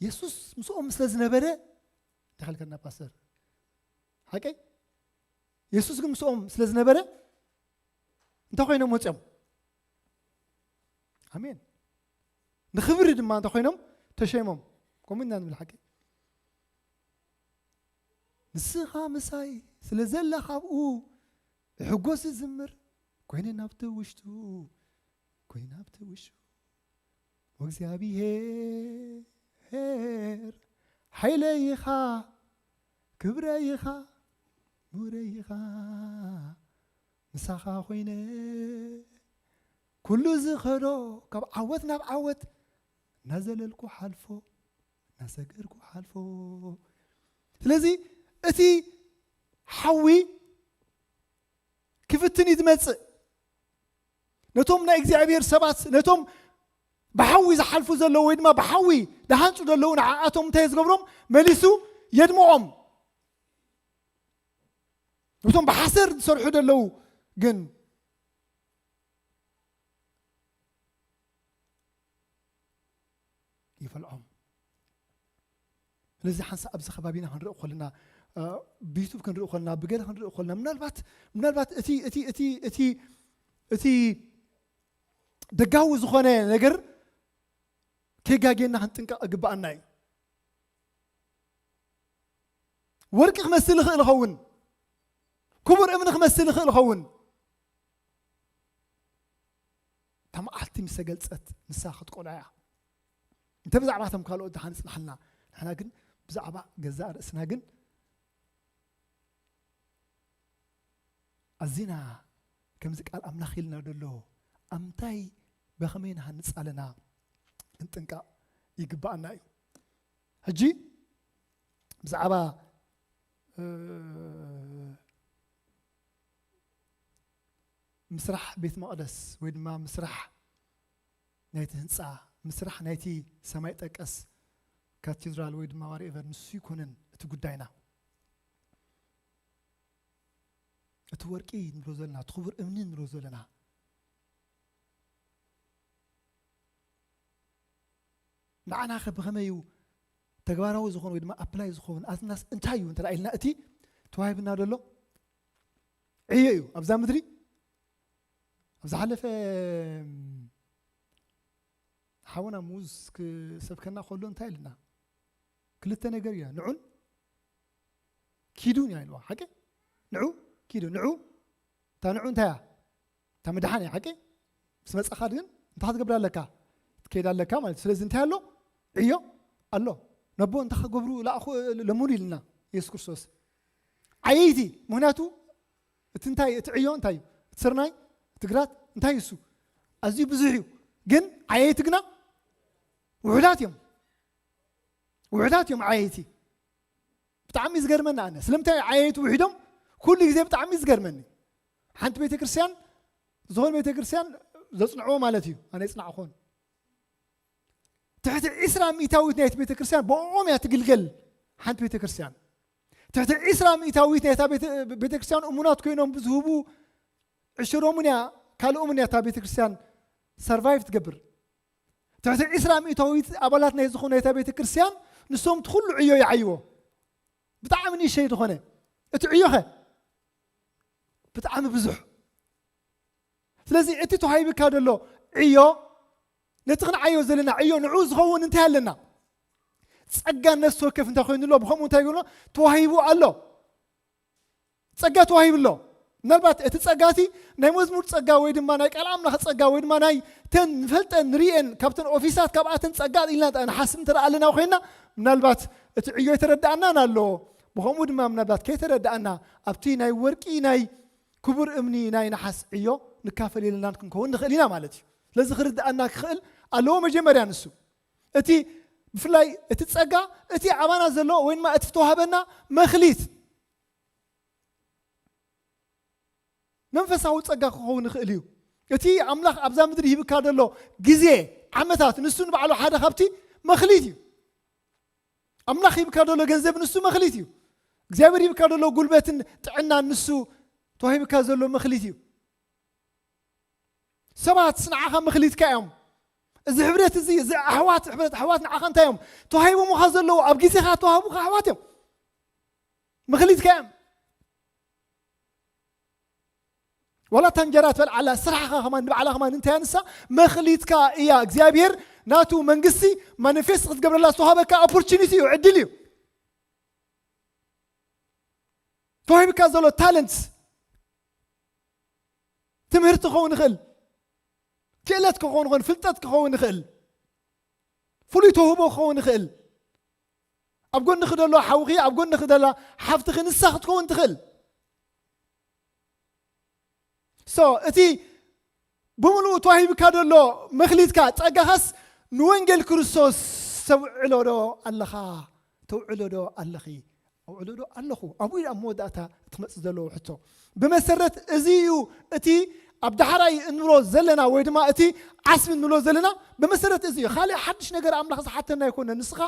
የሱስ ምስኦም ስለ ዝነበረ፣ እንዳኸልከና ፓስተር ሓቀይ፣ የሱስ ግን ምስኦም ስለ ዝነበረ እንታይ ኮይኖም ወፂኦም? ኣሜን። ንኽብሪ ድማ እንታይ ኮይኖም ተሸይሞም? ከምኡ ኢና ንብል ሓቀይ። ንስኻ ምሳይ ስለ ዘለኻ ኣብኡ እሕጎስ ዝዝምር ኮይነ ናብቲ ውሽጡ፣ ኮይነ ናብቲ ውሽጡ። ወእግዚኣብሔር ሓይለይ ኢኻ፣ ክብረይ ኢኻ፣ ኑረይ ኢኻ፣ ምሳኻ ኮይነ ኩሉ ዝኸዶ ካብ ዓወት ናብ ዓወት እናዘለልኩ ሓልፎ፣ እናሰገርኩ ሓልፎ። ስለዚ እቲ ሓዊ ክፍትን እዩ ዝመጽእ። ነቶም ናይ እግዚኣብሔር ሰባት፣ ነቶም ብሓዊ ዝሓልፉ ዘለዉ ወይ ድማ ብሓዊ ዝሃንጹ ዘለዉ ንዓኣቶም እንታይ ዝገብሮም? መሊሱ የድምቖም። ነቶም ብሓሰር ዝሰርሑ ዘለዉ ግን ይፈልዖም። ስለዚ ሓንሳእ ኣብዚ ከባቢና ክንርኢ ከለና፣ እ፣ ብዩቱብ ክንርኢ ከለና፣ ብገለ ክንርኢ ከለና፣ ምናልባት፣ ምናልባት እቲ፣ እቲ፣ እቲ፣ እቲ፣ እቲ ደጋዊ ዝኾነ ነገር ከይጋጌና ክንጥንቀቕ ይግብኣና እዩ። ወርቂ ክመስል ይኽእል ይኸውን፣ ክቡር እምኒ ክመስል ይኽእል ይኸውን። እታ መዓልቲ ምስ ተገልጸት ንሳ ክትቆልዖ እያ። እንተ ብዛዕባቶም ካልኦት ደሓን ይጽናሕልና፣ ንሕና ግን ብዛዕባ ገዛእ ርእስና ግን ኣዚና ከምዚ ቃል ኣምላኽ ኢልና ደሎ፣ ኣምታይ ብኸመይ ንሃንጽ ኣለና ክንጥንቀቕ ይግብኣና እዩ። ሕጂ ብዛዕባ፣ እ፣ ምስራሕ ቤት መቕደስ ወይ ድማ ምስራሕ ናይቲ ህንጻ፣ ምስራሕ ናይቲ ሰማይ ጠቀስ ካቴድራል ወይ ድማ ዋትኤቨር፣ ንሱ ይኮነን እቲ ጉዳይና። እቲ ወርቂ ንብሎ ዘለና፣ እቲ ክቡር እምኒ ንብሎ ዘለና፣ ንዓናኸ ብኸመይ እዩ ተግባራዊ ዝኾን ወይ ድማ ኣፕላይ ዝኸውን? ኣትናስ እንታይ እዩ እንተ ኢልና፣ እቲ ተዋሂብና ዘሎ ዕዮ እዩ ኣብዛ ምድሪ። ኣብ ዝሓለፈ ሓውና ሙዝ ክሰብከና ከሎ እንታይ ኢልና? ክልተ ነገር ኢና፣ ንዑን ኪዱን ኢና ኢልዋ። ሓቂ? ንዑ ኪዱ፣ ንዑ፣ እታ ንዑ እንታይ እያ? እታ ምድሓን እያ። ሓቂ? ምስ መጻኻ ግን እንታይ ክትገብር ኣለካ? ክትከይድ ኣለካ ማለት እዩ። ስለዚ እንታይ ኣሎ? ዕዮ ኣሎ። ነቦ እንታይ ክገብሩ ለኣኹ ለምኑ ኢልና የሱስ ክርስቶስ። ዓየይቲ፣ ምኽንያቱ እቲ እንታይ፣ እቲ ዕዮ እንታይ እዩ? እቲ ስርናይ፣ እቲ ግራት እንታይ እዩ? እሱ ኣዝዩ ብዙሕ እዩ። ግን ዓየይቲ ግና ውሑዳት እዮም። ውሑዳት እዮም ዓየይቲ። ብጣዕሚ ዝገርመኒ ኣነ። ስለምንታይ ዓየይቲ ውሒዶም? ኩሉ ግዜ ብጣዕሚ ዝገርመኒ። ሓንቲ ቤተክርስትያን፣ ዝኾነ ቤተክርስትያን ዘጽንዕዎ ማለት እዩ። ኣነ የጽናዕኹን። ትሕቲ ዒስራ ሚእታዊት ናይቲ ቤተክርስትያን ብኦም እያ ትግልገል። ሓንቲ ቤተክርስትያን። ትሕቲ ዒስራ ሚእታዊት ናይታ ቤተ-፣ ቤተክርስትያን እሙናት ኮይኖም ብዝህቡ ዕሽሮምን እያ፣ ካልኦምን እያ እታ ቤተክርስትያን ሰርቫይቭ ትገብር። ትሕቲ ዒስራ ሚእታዊት ኣባላት ናይ ዝኾነ ናይታ ቤተክርስትያን፣ ንሶም እቲ ኩሉ ዕዮ ይዓይዎ። ብጣዕሚ ንእሽተይ ዝኾነ። እቲ ዕዮኸ? ብጣዕሚ ብዙሕ። ስለዚ እቲ ተዋሂብካ ዘሎ ዕዮ፣ ነቲ ክንዓዮ ዘለና ዕዮ ንዑ ዝኸውን እንታይ ኣለና? ጸጋ ነፍሲ ወከፍ እንታይ ኮይኑ ኣሎ? ብኸምኡ እንታይ ይብሎ? ተዋሂቡ ኣሎ። ጸጋ ተዋሂቡ ኣሎ። ምናልባት እቲ ጸጋ እቲ ናይ መዝሙር ጸጋ ወይ ድማ ናይ ቃል ኣምላኽ ጸጋ ወይ ድማ ናይ ተን ንፈልጠን ንርእየን ካብተን ኦፊሳት ካብኣተን ጸጋ ኢልና ንሓስብ እንተ ደኣ ኣለና ኮይና፣ ምናልባት እቲ ዕዮ የተረድኣናን ኣሎ። ብኸምኡ ድማ ምናልባት ከይተረድኣና ኣብቲ ናይ ወርቂ ናይ ክቡር እምኒ ናይ ነሓስ ዕዮ ንካፈል ኢልናን ክንከውን ንኽእል ኢና ማለት እዩ። ስለዚ ክርድኣና ክኽእል ኣለዎ መጀመርያ ንሱ። እቲ ብፍላይ እቲ ጸጋ፣ እቲ ኣባና ዘሎ ወይ ድማ እቲ ዝተዋህበና መኽሊት መንፈሳዊ ጸጋ ክኸውን ይኽእል እዩ። እቲ ኣምላኽ ኣብዛ ምድሪ ሂብካ ዘሎ ግዜ፣ ዓመታት፣ ንሱ ንባዕሉ ሓደ ካብቲ መኽሊት እዩ። ኣምላኽ ሂብካ ዘሎ ገንዘብ ንሱ መኽሊት እዩ። እግዚኣብሔር ሂብካ ዘሎ ጉልበትን ጥዕናን ንሱ ተዋሂብካ ዘሎ መኽሊት እዩ። ሰባት ንዓኻ መኽሊትካ እዮም። እዚ ሕብረት እዚ፣ እዚ ኣሕዋት፣ ሕብረት ኣሕዋት ንዓኻ እንታይ እዮም ተዋሂቦምኻ ዘለዉ? ኣብ ግዜኻ ተዋህቡኻ ኣሕዋት እዮም። መኽሊትካ እዮም። ዋላ እታ እንጀራ ትበልዓላ ስራሕኻ ከማን ንባዕላ ከማን እንታይ ኣንሳ መኽሊትካ እያ። እግዚኣብሔር ናቱ መንግስቲ ማኒፌስት ክትገብረላ ዝተዋሃበካ ኦፖርቹኒቲ እዩ፣ ዕድል እዩ። ተዋሂብካ ዘሎ ታለንት ትምህርቲ ክኸውን ይኽእል፣ ክእለት ክኸውን ይኽእል፣ ፍልጠት ክኸውን ይኽእል፣ ፍሉይ ተውህቦ ክኸውን ይኽእል። ኣብ ጎንኺ ዘሎ ሓውኺ፣ ኣብ ጎንኺ ዘላ ሓፍትኺ ንሳ ክትከውን ትኽእል። ሶ እቲ ብምሉኡ ተዋሂብካ ዘሎ መኽሊትካ ጸጋኻስ ንወንጌል ክርስቶስ ተውዕሎ ዶ ኣለኻ? ተውዕሎ ዶ ኣለኺ? ኣውዕሎ ዶ ኣለኹ? ኣብኡ እዩ ኣብ መወዳእታ እቲ ክመጽእ ዘለዎ ሕቶ። ብመሰረት እዚ እዩ እቲ ኣብ ዳሕራይ እንብሎ ዘለና ወይ ድማ እቲ ዓስቢ እንብሎ ዘለና ብመሰረት እዚ እዩ። ካልእ ሓድሽ ነገር ኣምላኽ ዝሓተና ኣይኮነን። ንስኻ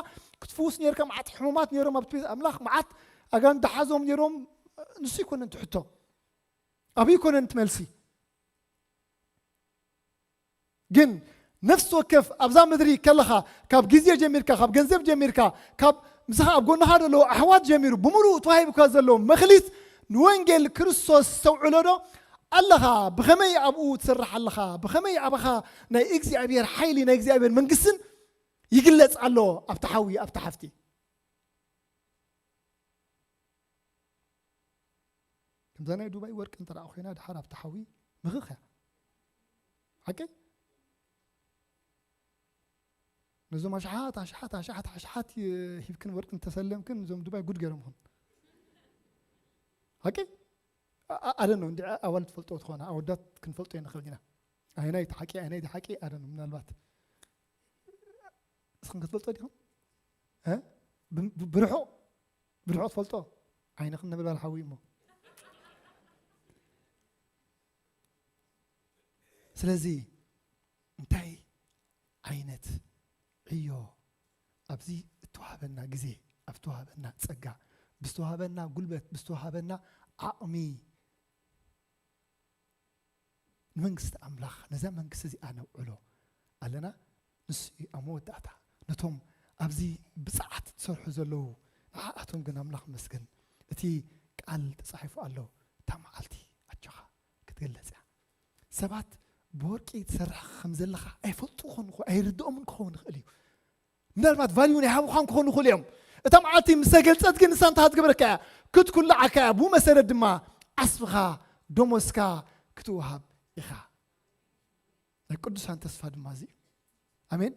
ክትፍውስ ነርካ፣ መዓት ሕሙማት ነይሮም ኣብቲ ቤት ኣምላኽ፣ መዓት ኣጋንንት ዝሓዞም ነይሮም። ንሱ ኣይኮነን እቲ ሕቶ። ኣብኡ ኣይኮነን እቲ መልሲ። ግን ነፍሲ ወከፍ ኣብዛ ምድሪ ከለኻ፣ ካብ ግዜ ጀሚርካ፣ ካብ ገንዘብ ጀሚርካ፣ ካብ ምሳኻ ኣብ ጎንኻ ዘለዉ ኣሕዋት ጀሚሩ፣ ብምሉኡ ተዋሂቡካ ዘሎ መኽሊት ንወንጌል ክርስቶስ ተውዕሎ ዶ ኣለኻ? ብኸመይ ኣብኡ ትሰርሕ ኣለኻ? ብኸመይ ኣባኻ ናይ እግዚኣብሔር ሓይሊ፣ ናይ እግዚኣብሔር መንግስትን ይግለጽ ኣሎ ኣብቲ ሓዊ፣ ኣብቲ ሓፍቲ? ከምዛ ናይ ዱባይ ወርቂ እንተ ደኣ ኮይና፣ ድሓር ኣብቲ ሓዊ ምኽኽ እያ። ሓቀይ? ነዞም ኣሽሓት፣ ኣሽሓት፣ ኣሽሓት፣ ኣሽሓት ሂብክን ወርቂ እንተሰለምክን፣ እዞም ዱባይ ጉድ ገይሮምኹም። ሓቀይ? ኣ-፣ ኣ-፣ ኣደን ነው እንዲ ኣዋልድ ትፈልጦ ትኾና፣ ኣወዳት ክንፈልጦ ይንኽእል ኢና። ኣይናይ እቲ ሓቂ፣ ኣይናይ እቲ ሓቂ ኣደን ነው። ምናልባት እስኽን ክትፈልጦ ዲኹም? እ? ብ-፣ ብ-፣ ብርሑቕ፣ ብርሑቕ ትፈልጦ? ዓይንኽን ነበልባል ሓዊ እሞ። ስለዚ እንታይ ዓይነት ዕዮ ኣብዚ እተዋህበና ግዜ፣ ኣብ ዝተዋህበና ጸጋ፣ ብዝተዋህበና ጉልበት፣ ብዝተዋህበና ዓቕሚ ንመንግስቲ ኣምላኽ፣ ነዛ መንግስቲ እዚኣ ነውዕሎ ኣለና። ንሱ እዩ ኣብ መወዳእታ ነቶም ኣብዚ ብጽዓት ዝሰርሑ ዘለዉ ንዓኣቶም ግን ኣምላኽ ይመስገን፣ እቲ ቃል ተጻሒፉ ኣሎ፣ እታ መዓልቲ ኣጆኻ ክትግለጽ እያ። ሰባት ብወርቂ ትሰርሕ ከም ዘለኻ ኣይፈልጡ ክኾኑ ይኽእሉ፣ ኣይርድኦምን ክኸውን ይኽእል እዩ። ምናልባት ቫልዩ ናይ ሃቡኻን ክኾኑ ይኽእሉ እዮም። እታ መዓልቲ ምስ ተገልጸት ግን ንሳ እንታይ ክትገብረካ እያ? ክትኩልዓካ እያ። ብኡ መሰረት ድማ ዓስብኻ፣ ደሞዝካ ክትወሃብ ኢኻ። ናይ ቅዱሳን ተስፋ ድማ እዚ እዩ። ኣሜን።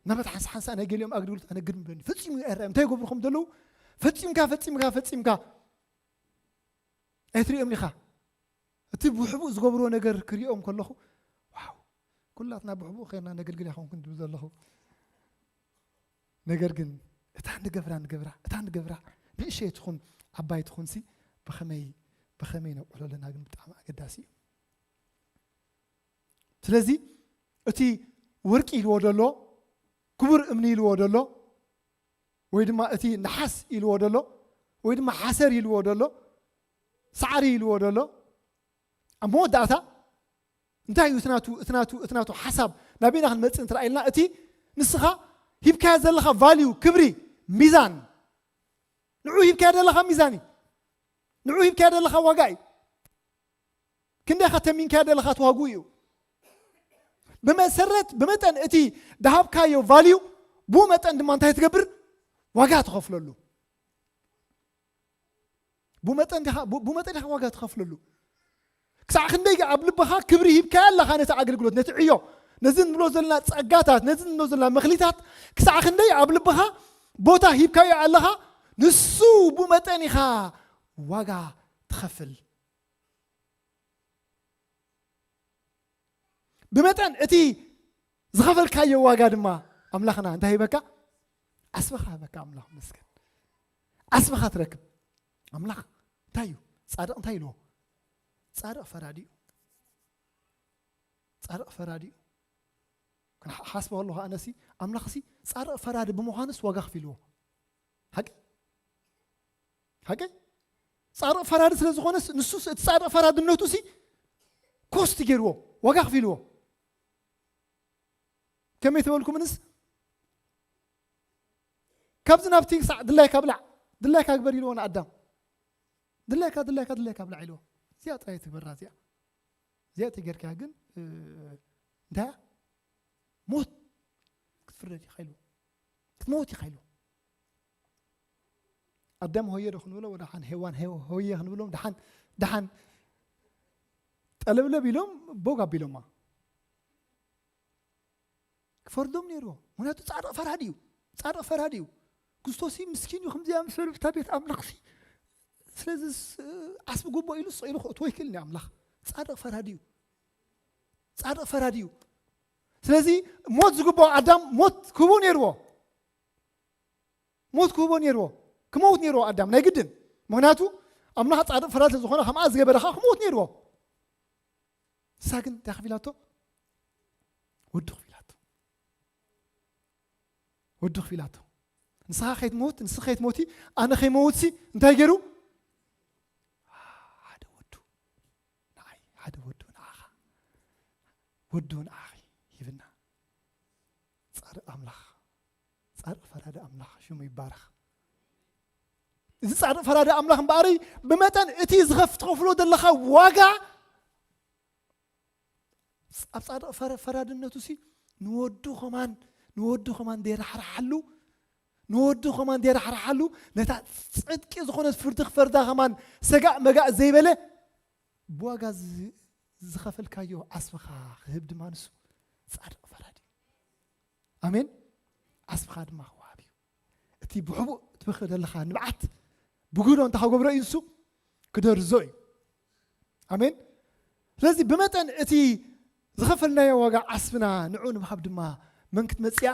ናበት ሓንሳ ሓንሳ ናይ ገሊኦም ኣገልግሎት ኣነ ግርም ይብለኒ። ፈጺሙ ኣይረኣዮም። እንታይ ይገብሩ ከም ዘለዉ ፈጺምካ፣ ፈጺምካ፣ ፈጺምካ ኣይትርእዮም ኢኻ። እቲ ብሕቡእ ዝገብርዎ ነገር ክርእዮም ከለኹ፣ ዋው፣ ኩላትና ብሕቡእ ኸይርና ነገልግል ይኸውን ክንብል ዘለኹ። ነገር ግን እታ ንገብራ፣ ንገብራ፣ እታ ንገብራ፣ ንእሸይ ትኹን ዓባይ ትኹን ሲ፣ ብኸመይ፣ ብኸመይ ነውዕሎ ኣለና ግን ብጣዕሚ ኣገዳሲ እዩ። ስለዚ እቲ ወርቂ ኢልዎ ዘሎ፣ ክቡር እምኒ ኢልዎ ዘሎ፣ ወይ ድማ እቲ ነሓስ ኢልዎ ዘሎ፣ ወይ ድማ ሓሰር ኢልዎ ዘሎ፣ ሳዕሪ ኢልዎ ዘሎ፣ ኣብ መወዳእታ እንታይ እዩ እቲ ናቱ፣ እቲ ናቱ፣ እቲ ናቱ ሓሳብ ናበይና ክንመጽእ እንተ ኢልና፣ እቲ ንስኻ ሂብካዮ ዘለኻ ቫልዩ፣ ክብሪ፣ ሚዛን፣ ንዑ ሂብካዮ ዘለኻ ሚዛን እዩ። ንዑ ሂብካዮ ዘለኻ ዋጋ እዩ። ክንደይ ኢኻ ተሚንካዮ ዘለኻ እቲ ዋግኡ እዩ። ብመሰረት፣ ብመጠን እቲ ደሃብካዮ ቫልዩ፣ ብኡ መጠን ድማ እንታይ ትገብር? ዋጋ ትኸፍለሉ። ብኡ መጠን ዲኻ፣ ብኡ፣ ብኡ መጠን ኢኻ ዋጋ ትኸፍለሉ። ክሳዕ ክንደይ ኣብ ልብኻ ክብሪ ሂብካዮ ኣለኻ ነቲ ኣገልግሎት፣ ነቲ ዕዮ፣ ነዚ እንብሎ ዘለና ጸጋታት፣ ነዚ እንብሎ ዘለና መኽሊታት፣ ክሳዕ ክንደይ ኣብ ልብኻ ቦታ ሂብካዮ ኣለኻ፣ ንሱ ብኡ መጠን ኢኻ ዋጋ ትኸፍል። ብመጠን እቲ ዝኸፈልካዮ ዋጋ ድማ ኣምላኽና እንታይ ሂበካ? ዓስብኻ ሂበካ። ኣምላኽ ይመስገን። ዓስብኻ ትረክብ። ኣምላኽ እንታይ እዩ? ጻድቕ እንታይ ኢልዎ? ጻድቕ ፈራዲ እዩ። ጻድቕ ፈራዲ እዩ። ክሓስቦ ከለኹ ኣነሲ ኣምላኽሲ ጻድቕ ፈራዲ ብምዃኑስ ዋጋ ከፊልዎ። ሓቂ? ሓቂ? ጻድቕ ፈራዲ ስለ ዝኾነስ ንሱስ እቲ ጻድቕ ፈራድነቱሲ ኮስት ገይርዎ፣ ዋጋ ከፊልዎ። ከመይ ተበልኩምንስ ካብዚ ናብቲ ክሳዕ ድላይካ ብላዕ፣ ድላይካ ግበር ኢልዎ ንኣዳም። ድላይካ፣ ድላይካ፣ ድላይካ ብላዕ ኢልዎ። እዚኣ ጥራይ ትግበራ እዚኣ። እዚኣ ተጌርካ ግን፣ እ፣ እንታይ እያ? ሞት ክትፍረድ ኢኻ ኢልዎ። ክትመውት ኢኻ ኢልዎ። ኣዳም ሆየ ዶ ክንብሎ፣ ወደ ሓን ሄዋን ሄ-፣ ሆየ ክንብሎም፣ ደሓን፣ ደሓን ጠለብለብ ኢሎም ቦግ ኣቢሎማ። ክፈርዶም ነይርዎ። ምኽንያቱ ጻድቕ ፈራዲ እዩ። ጻድቕ ፈራዲ እዩ። ክርስቶስ እዩ ምስኪን እዩ፣ ከምዚኣ ምስ በሉ ብታ ቤት ኣምላኽሲ። ስለዚ ስ-፣ ዓስቢ ጎቦ ኢሉ ስቕ ኢሉ ክእትዎ ኣይክእልን እዩ ኣምላኽ። ጻድቕ ፈራዲ እዩ። ጻድቕ ፈራዲ እዩ። ስለዚ ሞት ዝግባኦ ኣዳም ሞት ክህቦ ነይርዎ። ሞት ክህቦ ነይርዎ። ክመውት ነይርዎ ኣዳም ናይ ግድን። ምኽንያቱ ኣምላኽ ጻድቕ ፈራዲ ዝኾነ ከምኣ ዝገበረ ኸዓ ክመውት ነይርዎ። ንሳ ግን እንታይ ከፊላቶ? ወዱ ከፊላቶ። ወዱ ከፊላቶ። ንስኻ ከይትሞት፣ ንስኻ ከይትሞቲ፣ ኣነ ከይመውትሲ እንታይ ገይሩ? ሓደ ወዱ ንዓይ፣ ሓደ ወዱ ንዓኻ፣ ወዱ ንዓኺ ሂብና። ጻድቕ ኣምላኽ፣ ጻድቕ ፈራዲ ኣምላኽ ሽሙ ይባረኽ። እዚ ጻድቕ ፈራዲ ኣምላኽ እምበኣሪ ብመጠን እቲ ዝኸፍ-፣ ትኸፍሎ ዘለኻ ዋጋ ኣብ ጻድቕ ፈረ-፣ ፈራድነቱ ሲ ንወዱ ኸማን፣ ንወዱ ኸማን ደይራሕርሓሉ፣ ንወዱ ኸማን ደይራሕርሓሉ፣ ነታ ጽድቂ ዝኾነት ፍርዲ ክፈርዳ ኸማን ሰጋእ መጋእ ዘይበለ ብዋጋ ዝ-፣ ዝኸፈልካዮ ዓስብኻ ክህብ ድማ ንሱ ጻድቕ ፈራዲ እዩ። ኣሜን። ዓስብኻ ድማ ክወሃብ እዩ። እቲ ብሕቡእ ትበኽእ ዘለኻ ንብዓት ብግህዶ እንተ ኸገብሮ እዩ ንሱ ክደርዞ እዩ። ኣሜን። ስለዚ ብመጠን እቲ ዝኸፈልናዮ ዋጋ ዓስብና ንዑ ንምሃብ ድማ መን ክትመጽእ እያ?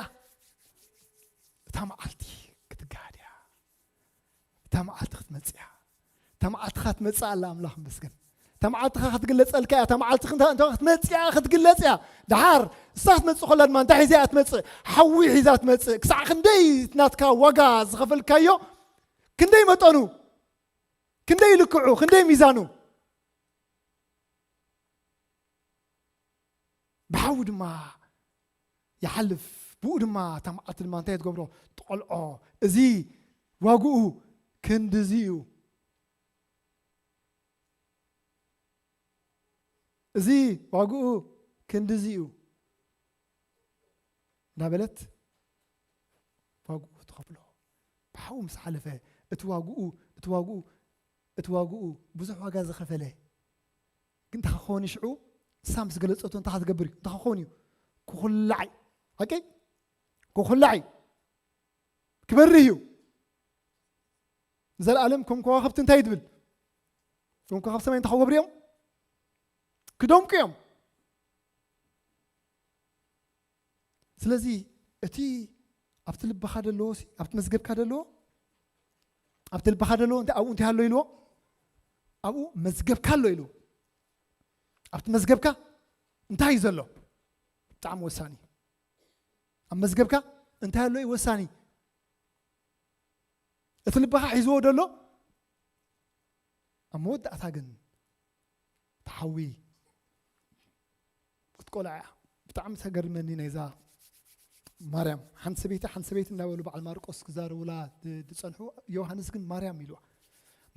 እታ መዓልቲ ክትገሃድ እያ። እታ መዓልቲ ክትመጽእ እያ። እታ መዓልትኻ ትመጽእ ኣላ፣ ኣምላኽ ይመስገን። እታ መዓልትኻ ክትግለጸልካ እያ። እታ መዓልቲ ክንታ-፣ እንተ ክትመጽእ እያ፣ ክትግለጽ እያ። ደሓር እሳ ክትመጽእ ከላ ድማ እንታይ ሒዛ እያ ትመጽእ? ሓዊ ሒዛ ትመጽእ። ክሳዕ ክንደይ ናትካ ዋጋ ዝኸፈልካዮ፣ ክንደይ መጠኑ፣ ክንደይ ልክዑ፣ ክንደይ ሚዛኑ። ብሓዊ ድማ ይሓልፍ፣ ብኡ ድማ እታ መዓልቲ ድማ እንታይ ትገብሮ? ትቖልዖ። እዚ ዋግኡ ክንድዚ እዩ። እዚ ዋግኡ ክንድዚ እዩ እናበለት ዋግኡ ትኸፍሎ። ብሓዊ ምስ ሓለፈ እቲ ዋግኡ፣ እቲ ዋግኡ፣ እቲ ዋግኡ ብዙሕ ዋጋ ዝኸፈለ ግን እንታይ ክኸውን እዩ ሽዑ? ንሳ ምስ ገለጸቶ እንታይ ክትገብር እዩ? እንታይ ክኸውን እዩ? ክኹላዕ እዩ። ኦኬ? ክኹላዕ እዩ። ክበርህ እዩ። ንዘለኣለም ከም ከዋኽብቲ እንታይ ትብል? ከም ከዋኽብቲ ሰማይ እንታይ ክገብሩ እዮም? ክደምቁ እዮም። ስለዚ እቲ ኣብቲ ልብኻ ደለዎ ሲ፣ ኣብቲ መዝገብካ ደለዎ፣ ኣብቲ ልብኻ ደለዎ እንታይ ኣብኡ እንታይ ኣሎ ኢልዎ? ኣብኡ መዝገብካ ኣሎ ኢልዎ። ኣብቲ መዝገብካ እንታይ እዩ ዘሎ? ብጣዕሚ ወሳኒ። ኣብ መዝገብካ እንታይ ኣሎ እዩ ወሳኒ። እቲ ልብኻ ሒዝዎ ደሎ ኣብ መወዳእታ ግን ተሓዊ ክትቆልዓ እያ። ብጣዕሚ ተገርመኒ ናይዛ ማርያም። ሓንቲ ሰበይቲ፣ ሓንቲ ሰበይቲ እናበሉ በዓል ማርቆስ ክዛረቡላ ድ-፣ ዝጸንሑ፣ ዮሃንስ ግን ማርያም ኢልዋ።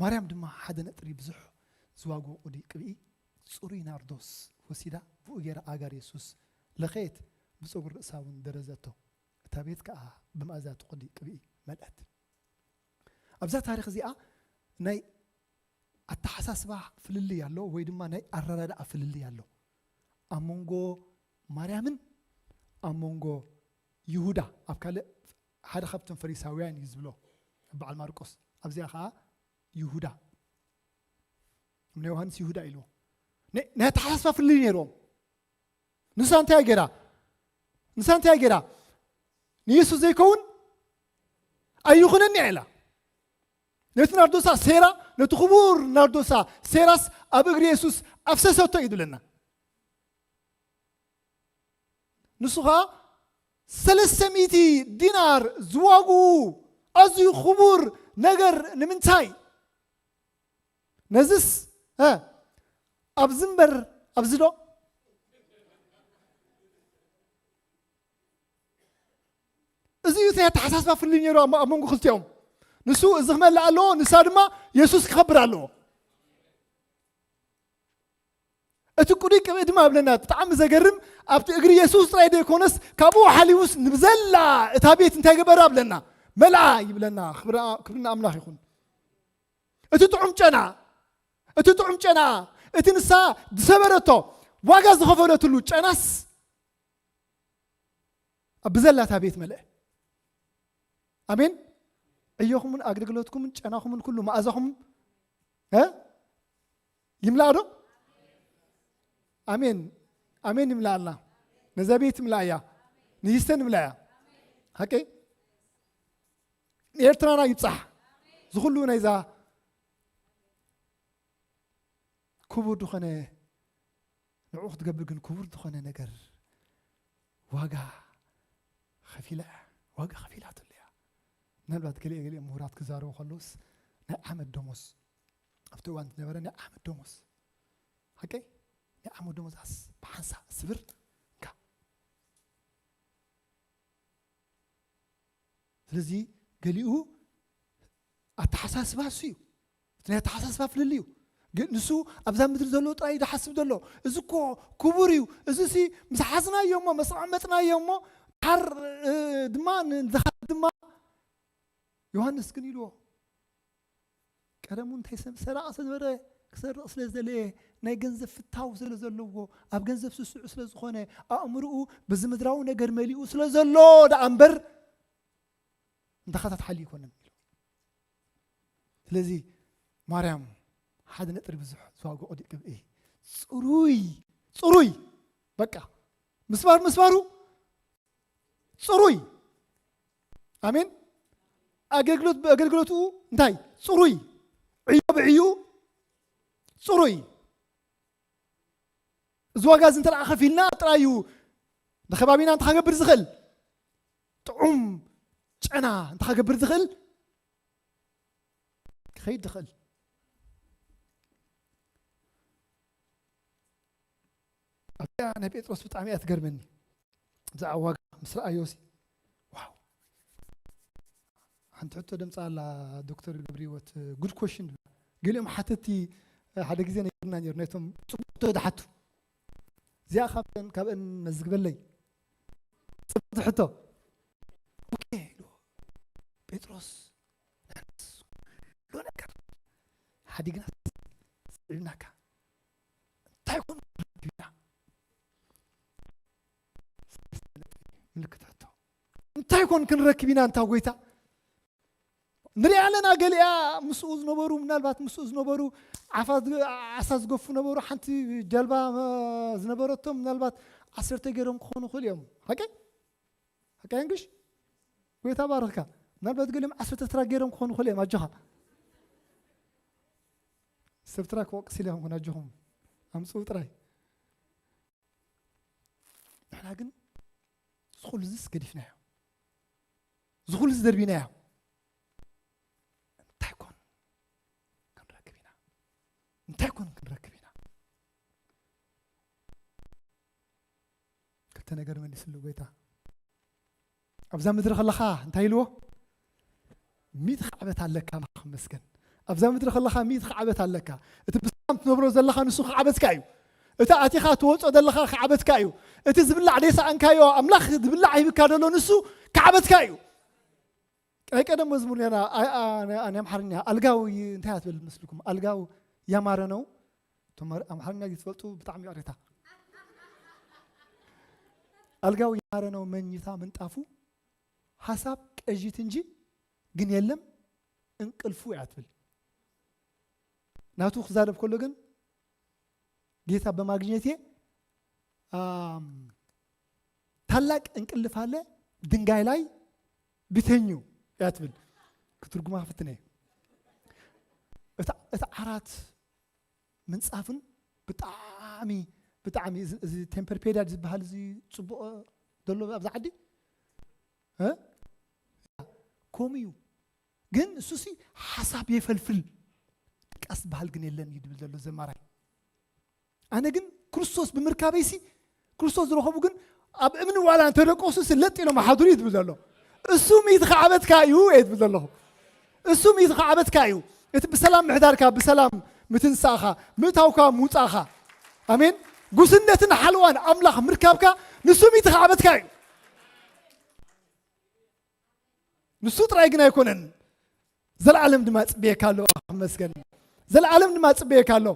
ማርያም ድማ ሓደ ነጥሪ ብዙሕ ዝዋግኦ ቅዲ ቅብኢ፣ ጽሩይ ናርዶስ ወሲዳ፣ ብኡ ገይራ ኣእጋር የሱስ ለኸየት፣ ብጸጉሪ ርእሳ እውን ደረዘቶ። እታ ቤት ከኣ ብመኣዛ እቲ ቅዲ ቅብኢ መልአት። ኣብዛ ታሪኽ እዚኣ ናይ ኣተሓሳስባ ፍልልይ ኣሎ፣ ወይ ድማ ናይ ኣረዳድኣ ፍልልይ ኣሎ። ኣብ መንጎ ማርያምን ኣብ መንጎ ይሁዳ፣ ኣብ ካልእ ሓደ ካብቶም ፈሪሳውያን እዩ ዝብሎ በዓል ማርቆስ። ኣብዚኣ ኸዓ ይሁዳ፣ እምነ ዮሃንስ ይሁዳ ኢልዎ። ናይ፣ ናይ ኣተሓሳስባ ፍልልይ ነይርዎም። ንሳ እንታይ ገይራ? ንሳ እንታይ ገይራ? ንየሱስ ዘይከውን ኣይኹነኒ ኢላ። ነቲ ናርዶሳ ሴራ፣ ነቲ ክቡር ናርዶሳ ሴራስ ኣብ እግሪ የሱስ ኣፍሰሰቶ እዩ ዝብለና። ንሱ ኸዓ ሰለስተ ሚእቲ ዲናር ዝዋግኡ ኣዝዩ ክቡር ነገር ንምንታይ? ነዝስ፣ እ፣ ኣብዚ እምበር ኣብዚ ዶ? እዚ እዩ እቲ ኣተሓሳስባ ፍልልይ ነይሩ ኣብ፣ ኣብ መንጎ ክልቲኦም። ንሱ እዚ ክመልእ ኣለዎ፣ ንሳ ድማ የሱስ ክኸብር ኣለዎ። እቲ ቅዱይ ቅብኢ ድማ እብለና፣ ብጣዕሚ ዘገርም፣ ኣብቲ እግሪ የሱስ ጥራይ ዘይኮነስ፣ ካብኡ ሓሊፉስ ንብዘላ እታ ቤት እንታይ ገበራ እብለና? መልኣ ይብለና። ክብሪ፣ ክብሪ ንኣምላኽ ይኹን። እቲ ጥዑም ጨና፣ እቲ ጥዑም ጨና፣ እቲ ንሳ ዝሰበረቶ፣ ዋጋ ዝኸፈለትሉ ጨናስ ኣብ ብዘላታ ቤት መልአ። ኣሜን። ዕዮኹምን ኣገልግሎትኩምን ጨናኹምን ኩሉ መኣዛኹም፣ እ? ይምላእ ዶ? ኣሜን። ኣሜን ይምላኣልና። ነዛ ቤት ምልኣያ፣ ንይስተን ምልኣያ። ሓቀይ? ንኤርትራና ይብጻሕ። ዝኹሉ ናይዛ ክቡር ዝኾነ፣ ንዕኡ ክትገብር ግን ክቡር ዝኾነ ነገር ዋጋ ከፊላ እያ። ዋጋ ከፊላትሉ እያ። ምናልባት ገሊኦ ገሊኦ ምሁራት ክዛረቡ ከለውስ ናይ ዓመት ደሞዝ፣ ኣብቲ እዋን ዝነበረ ናይ ዓመት ደሞዝ፣ ሓቀይ? ናይ ዓመት ደሞዝ ኣስ ብሓንሳእ ስብር እንካ። ስለዚ ገሊኡ ኣተሓሳስባ እሱ እዩ። እቲ ናይ ኣተሓሳስባ ፍልልይ እዩ። ግን ንሱ ኣብዛ ምድሪ ዘሎ ጥራይ እዩ ዝሓስብ ዘሎ። እዚ እኮ ክቡር እዩ። እዚ ሲ ምስ ሓዝናዮ እሞ፣ ምስ ኣቐመጥናዮ እሞ፣ ድሓር፣ እ፣ ድማ ንዝኻ ድማ ዮሃንስ ግን ኢልዎ፣ ቀደሙ እንታይ ሰ-፣ ሰራቒ ስለ ዝነበረ፣ ክሰርቕ ስለ ዝደለየ፣ ናይ ገንዘብ ፍታው ስለ ዘለዎ፣ ኣብ ገንዘብ ስሱዕ ስለ ዝኾነ፣ ኣእምርኡ በዚ ምድራዊ ነገር መሊኡ ስለ ዘሎ ደኣ እምበር፣ እንተኸታትሓሊ ኣይኮነን ኢሉ። ስለዚ ማርያም ሓደ ነጥሪ ብዙሕ ዝዋግኦ ቅብኢ፣ ጽሩይ፣ ጽሩይ፣ በቃ ምስባር ምስባሩ ጽሩይ። ኣሜን። ኣገልግሎት፣ ኣገልግሎቱ እንታይ? ጽሩይ። ዕዮ ብዕዩ ጽሩይ። እዚ ዋጋ እዚ እንተ ደኣ ከፊልና ጥራይ እዩ ንከባቢና እንተ ኸገብር ዝኽእል፣ ጥዑም ጨና እንተ ኸገብር ዝኽእል፣ ክኸይድ ዝኽእል። ኣብዚኣ ናይ ጴጥሮስ ብጣዕሚ እያ ትገርመኒ። ብዛዕባ ዋጋ ምስ ረኣዮሲ፣ ዋው። ሓንቲ ሕቶ ደምጻ ኣላ ዶክተር ገብረ ህይወት፣ ጉድ ኮሽን። ገሊኦም ሓተቲ ሓደ ግዜ ነይርና ነይሩ፣ ነቶም ጽቡቕ ሕቶ ዝሓቱ። እዚኣ ካብተን፣ ካብአን መዝግበለይ። ጽቡቕ ሕቶ። ኦኬ፣ ኢሉ ጴጥሮስ፣ ንሕናስ ኩሉ ነገር ሓዲግና ስዒብናካ፣ እንታይ ኮን ክንረክብ ኢና? ምልክት ሕቶ። እንታይ ኮን ክንረክብ ኢና እንታ ጎይታ? ንሪኣ ኣለና። ገሊኣ ምስኡ ዝነበሩ፣ ምናልባት ምስኡ ዝነበሩ ዓፋ ዝገ-፣ ዓሳ ዝገፉ ነበሩ። ሓንቲ ጀልባ፣ እ፣ ዝነበረቶም ምናልባት ዓሰርተ ገይሮም ክኾኑ ይኽእሉ እዮም። ሓቀይ? ሓቀይ እንግሽ? ጎይታ ባርኽካ። ምናልባት ገሊኦም ዓሰርተ ትራክ ገይሮም ክኾኑ ይኽእሉ እዮም። ኣጆኻ። ሰብ ትራክ ክወቅስ ኢለ ይኸውን፣ ኣጆኹም። ኣምጽኡ ጥራይ። ንሕና ግን ዝኹሉ ዝስ ገዲፍናዮ። ዝኹሉ ዝደርቢናዮ። እንታይ ኮን ክንረክብ ኢና? እንታይ ኮን ክንረክብ ኢና? ክልተ ነገር መሊስሉ ጎይታ። ኣብዛ ምድሪ ከለኻ እንታይ ኢልዎ? ሚእቲ ዓመት ኣለካ፣ ኣምላኽ ይመስገን። ኣብዛ ምድሪ ከለኻ ሚእቲ ዓመት ኣለካ። እቲ ብሰላም ትነብሮ ዘለኻ ንሱ ክዓበትካ እዩ። እቲ ኣቲኻ ትወጾ ዘለኻ ክዓበትካ እዩ። እቲ ዝብላዕ ደይሰኣንካዮ ኣምላኽ ዝብላዕ ሂብካ ዘሎ ንሱ ክዓበትካ እዩ። ናይ ቀደም መዝሙር ኔራ፣ ኣ-፣ ኣ-፣ ናይ ኣምሓርኛ ኣልጋው ይ-፣ እንታይ እያ ትብል መስልኩም? ኣልጋው ያማረ ነው። እቶም ኣምሓርኛ ዝትፈልጡ ብጣዕሚ ይቕሬታ። ኣልጋው ያማረ ነው መኝታ ምንጣፉ፣ ሐሳብ ቀዥት እንጂ ግን የለም እንቅልፉ እያ ትብል። ናቱ ክዛረብ ከሎ ግን ጌታ በማግኘቴ፣ ኣም፣ ታላቅ እንቅልፍ አለ ድንጋይ ላይ ቢተኙ እያ ትብል። ክትርጉማ ክፍትነ እየ። እታ፣ እታ ዓራት ምንጻፍን ብጣዕሚ፣ ብጣዕሚ እዚ፣ እዚ ቴምፐር ፔዳድ ዝበሃል እዚ ጽቡቕ ዘሎ ኣብዚ ዓዲ፣ እ? ከምኡ እዩ። ግን እሱሲ ሓሳብ የፈልፍል። ድቃስ ዝበሃል ግን የለን እዩ ድብል ዘሎ ዘማራይ። ኣነ ግን ክርስቶስ ብምርካበይሲ፣ ክርስቶስ ዝረኸቡ ግን ኣብ እምኒ ዋላ እንተደቀሱ ለጥ ኢሎም ሓድሩ እዩ ድብል ዘሎ። እሱ ሚእቲ ክዓበትካ እዩ እየ ድብል ዘለኹ። እሱ ሚእቲ ክዓበትካ እዩ። እቲ ብሰላም ምሕዳርካ፣ ብሰላም ምትንሳእኻ፣ ምእታውካ ምውጻእኻ። ኣሜን። ጉስነትን ሓለዋን ኣምላኽ ምርካብካ ንሱ ሚእቲ ክዓበትካ እዩ። ንሱ ጥራይ ግን ኣይኮነን፣ ዘለዓለም ድማ ጽበየካ ኣሎ። ኣምላኽ ይመስገን። ዘለዓለም ድማ ጽበየካ ኣሎ።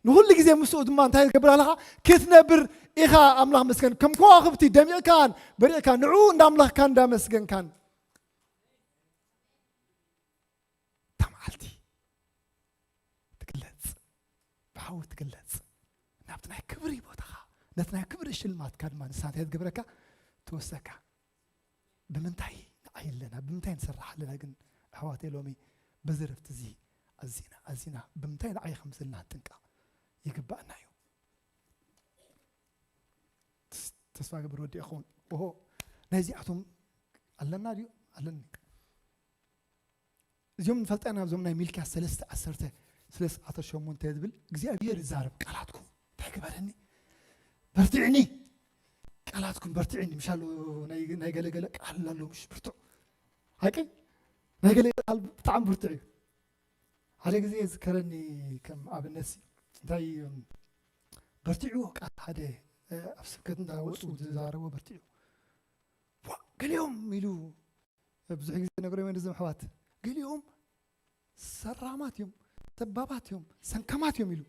ንኹሉ ግዜ ምስኡ ድማ እንታይ ትገብር ኣለኻ? ክትነብር ኢኻ። ኣምላኽ ይመስገን። ከም ከዋኽብቲ ደሚቕካን በሪቕካን ንዕኡ እንዳ ኣምላኽካን እንዳ መስገንካን እታ መዓልቲ ትግለጽ፣ ብሓዊ ትግለጽ። ናብቲ ናይ ክብሪ ቦታኻ፣ ነቲ ናይ ክብሪ ሽልማትካ ድማ ንሳ እንታይ ትገብረካ? ትወስደካ። ብምንታይ ንዓይ ኣለና? ብምንታይ ንሰርሕ ኣለና? ግን ኣሕዋተይ፣ ሎሚ በዚ ረፍቲ እዚ ኣዚና፣ ኣዚና ብምንታይ ንዓይ ከም ዘለና ንጥንቀቕ ይግባኣና እዩ። ተስ-፣ ተስፋ ገብር ወዲ ይኸውን። ኦሆ፣ ናይዚኣቶም ኣለና ድዩ? ኣለኒ። እዚኦም ንፈልጣ ኢና፣ እዞም ናይ ሚልክያስ ሰለስተ ዓሰርተ፣ ሰለስተ ዓሰርተ ሸሞንተ ዝብል እግዚኣብሔር ይዛረብ፣ ቃላትኩም እንታይ ግበረኒ? በርትዕኒ። ቃላትኩም በርትዕኒ። ምሽ ኣሎ ናይ፣ ናይ ገለ ገለ ቃል ኣሎ፣ ምሽ ብርቱዕ። ሓቂ? ናይ ገለ ቃል ብጣዕሚ ብርቱዕ እዩ። ሓደ ግዜ ዝከረኒ ከም ኣብነት ሲ፣ እንታይ፣ በርትዕዎ ቃል ሓደ፣ እ፣ ኣብ ስብከት እንዳወፁ ዝዛረቦ በርትዕዎ። ዋ፣ ገሊኦም ኢሉ ብዙሕ ግዜ ነግሮም እዮም እዞም ኣሕዋት። ገሊኦም ሰራማት እዮም፣ ሰባባት እዮም፣ ሰንከማት እዮም ኢሉ።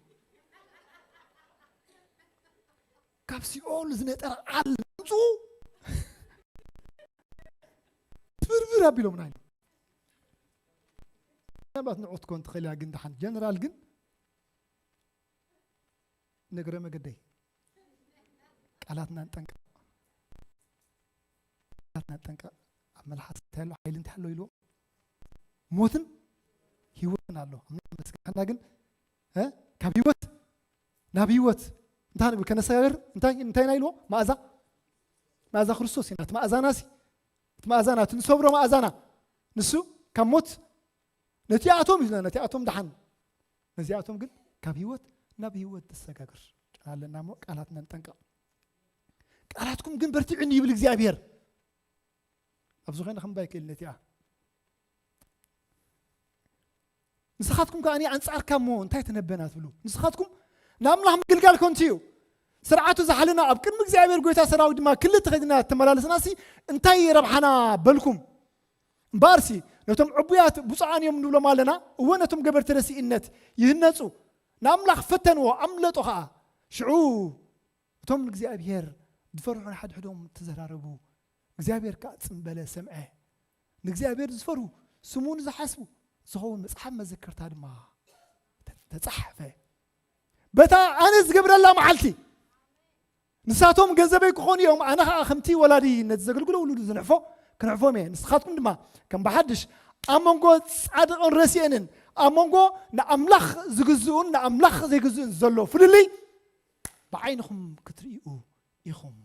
ካብ ሲኦል ዝነጠረ ቃል ምፁ ትብርብር ኣቢሎምና እዮም። ምናልባት ንዑ ክትኮን ትኽእል እያ፣ ግን ደሓን ጀነራል ግን ንእግረ መገደይ ቃላትና ንጠንቀቕ። ቃላትና ንጠንቀቕ። ኣብ መልሓስ እንታይ ኣሎ? ሓይሊ እንታይ ኣሎ ኢልዎ? ሞትን ህይወትን ኣሎ። ኣምላኽ ይመስገን። ንሕና ግን፣ እ፣ ካብ ህይወት ናብ ህይወት እንታይ ንብል? ከነሰጋገር እንታይ፣ እንታይ ኢና ኢልዎ? መኣዛ፣ መኣዛ ክርስቶስ ኢና። እቲ መኣዛና ሲ፣ እቲ መኣዛና፣ እቲ ንሰብሮ መኣዛና፣ ንሱ ካብ ሞት ነቲኣቶም እዩ ዝብለና፣ ነቲኣቶም ደሓን። ነዚኣቶም ግን ካብ ህይወት ናብ ህይወት ትሰጋገር ጨና ኣለና እሞ ቃላትና ንጠንቀቕ። ቃላትኩም ግን በርትዕኒ ይብል እግዚኣብሔር። ኣብዚ ኮይነ ክንባ ይክእል ነቲኣ። ንስኻትኩም ከኣ ኣንጻርካ እሞ እንታይ ተነበና ትብሉ? ንስኻትኩም ንኣምላኽ ምግልጋል ከንቱ እዩ። ስርዓቱ ዝሓለና ኣብ ቅድሚ እግዚኣብሔር ጎይታ ሰራዊት ድማ ክሊ ተኸዲና ተመላለስናሲ እንታይ ረብሓና በልኩም? እምበኣርሲ ነቶም ዕቡያት ብፁዓን እዮም ንብሎም ኣለና። እወ ነቶም ገበርቲ ረሲእነት ይህነጹ። ንኣምላኽ ፈተንዎ፣ ኣምለጦ ኸኣ። ሽዑ እቶም ንእግዚኣብሔር ዝፈርሑ ንሓድሕዶም ተዘራረቡ። እግዚኣብሔር ከኣ ጽምበለ ሰምዐ። ንእግዚኣብሔር ዝፈርሁ ስሙ ንዝሓስቡ ዝኸውን መጽሓፍ መዘከርታ ድማ ተ-፣ ተጻሕፈ። በታ ኣነ ዝገብረላ መዓልቲ ንሳቶም ገንዘበይ ክኾኑ እዮም፣ ኣነ ኸዓ ከምቲ ወላዲ ነቲ ዘገልግሎ ውሉዱ ዝንሕፎ ክንሕፎም እየ። ንስኻትኩም ድማ ከም ብሓድሽ ኣብ መንጎ ጻድቕን ረሲእንን፣ ኣብ መንጎ ንኣምላኽ ዝግዝኡን ንኣምላኽ ዘይግዝኡን ዘሎ ፍልልይ ብዓይንኹም ክትርእዩ ኢኹም።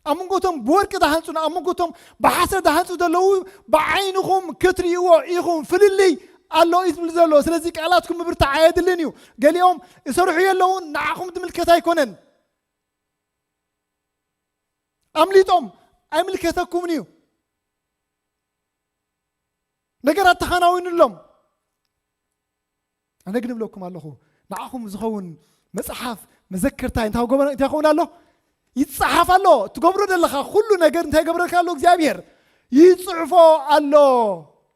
ኣብ መንጎቶም ብወርቂ ዝሃንጹን ኣብ መንጎቶም ብሓሰር ዝሃንጹ ዘለዉ ብዓይንኹም ክትርእይዎ ኢኹም። ፍልልይ ኣሎ እዩ ዝብል ዘሎ። ስለዚ ቃላትኩም ምብርታዕ ኣየድልን እዩ። ገሊኦም ይሰርሑ የለውን፣ ንዓኹም ዝምልከት ኣይኮነን። ኣምሊጦም ኣይምልከተኩምን እዩ። ነገራት ተኸናዊኑሎም። ኣነ ግን እብለኩም ኣለኹ፣ ንዓኹም ዝኸውን መጽሓፍ መዘከርታ እንታይ ክገበረ-፣ እንታይ ክኸውን ኣሎ? ይጽሓፍ ኣሎ። ትገብሮ ዘለኻ ኩሉ ነገር እንታይ ይገብረልካ ኣሎ? እግዚኣብሔር ይጽሕፎ ኣሎ።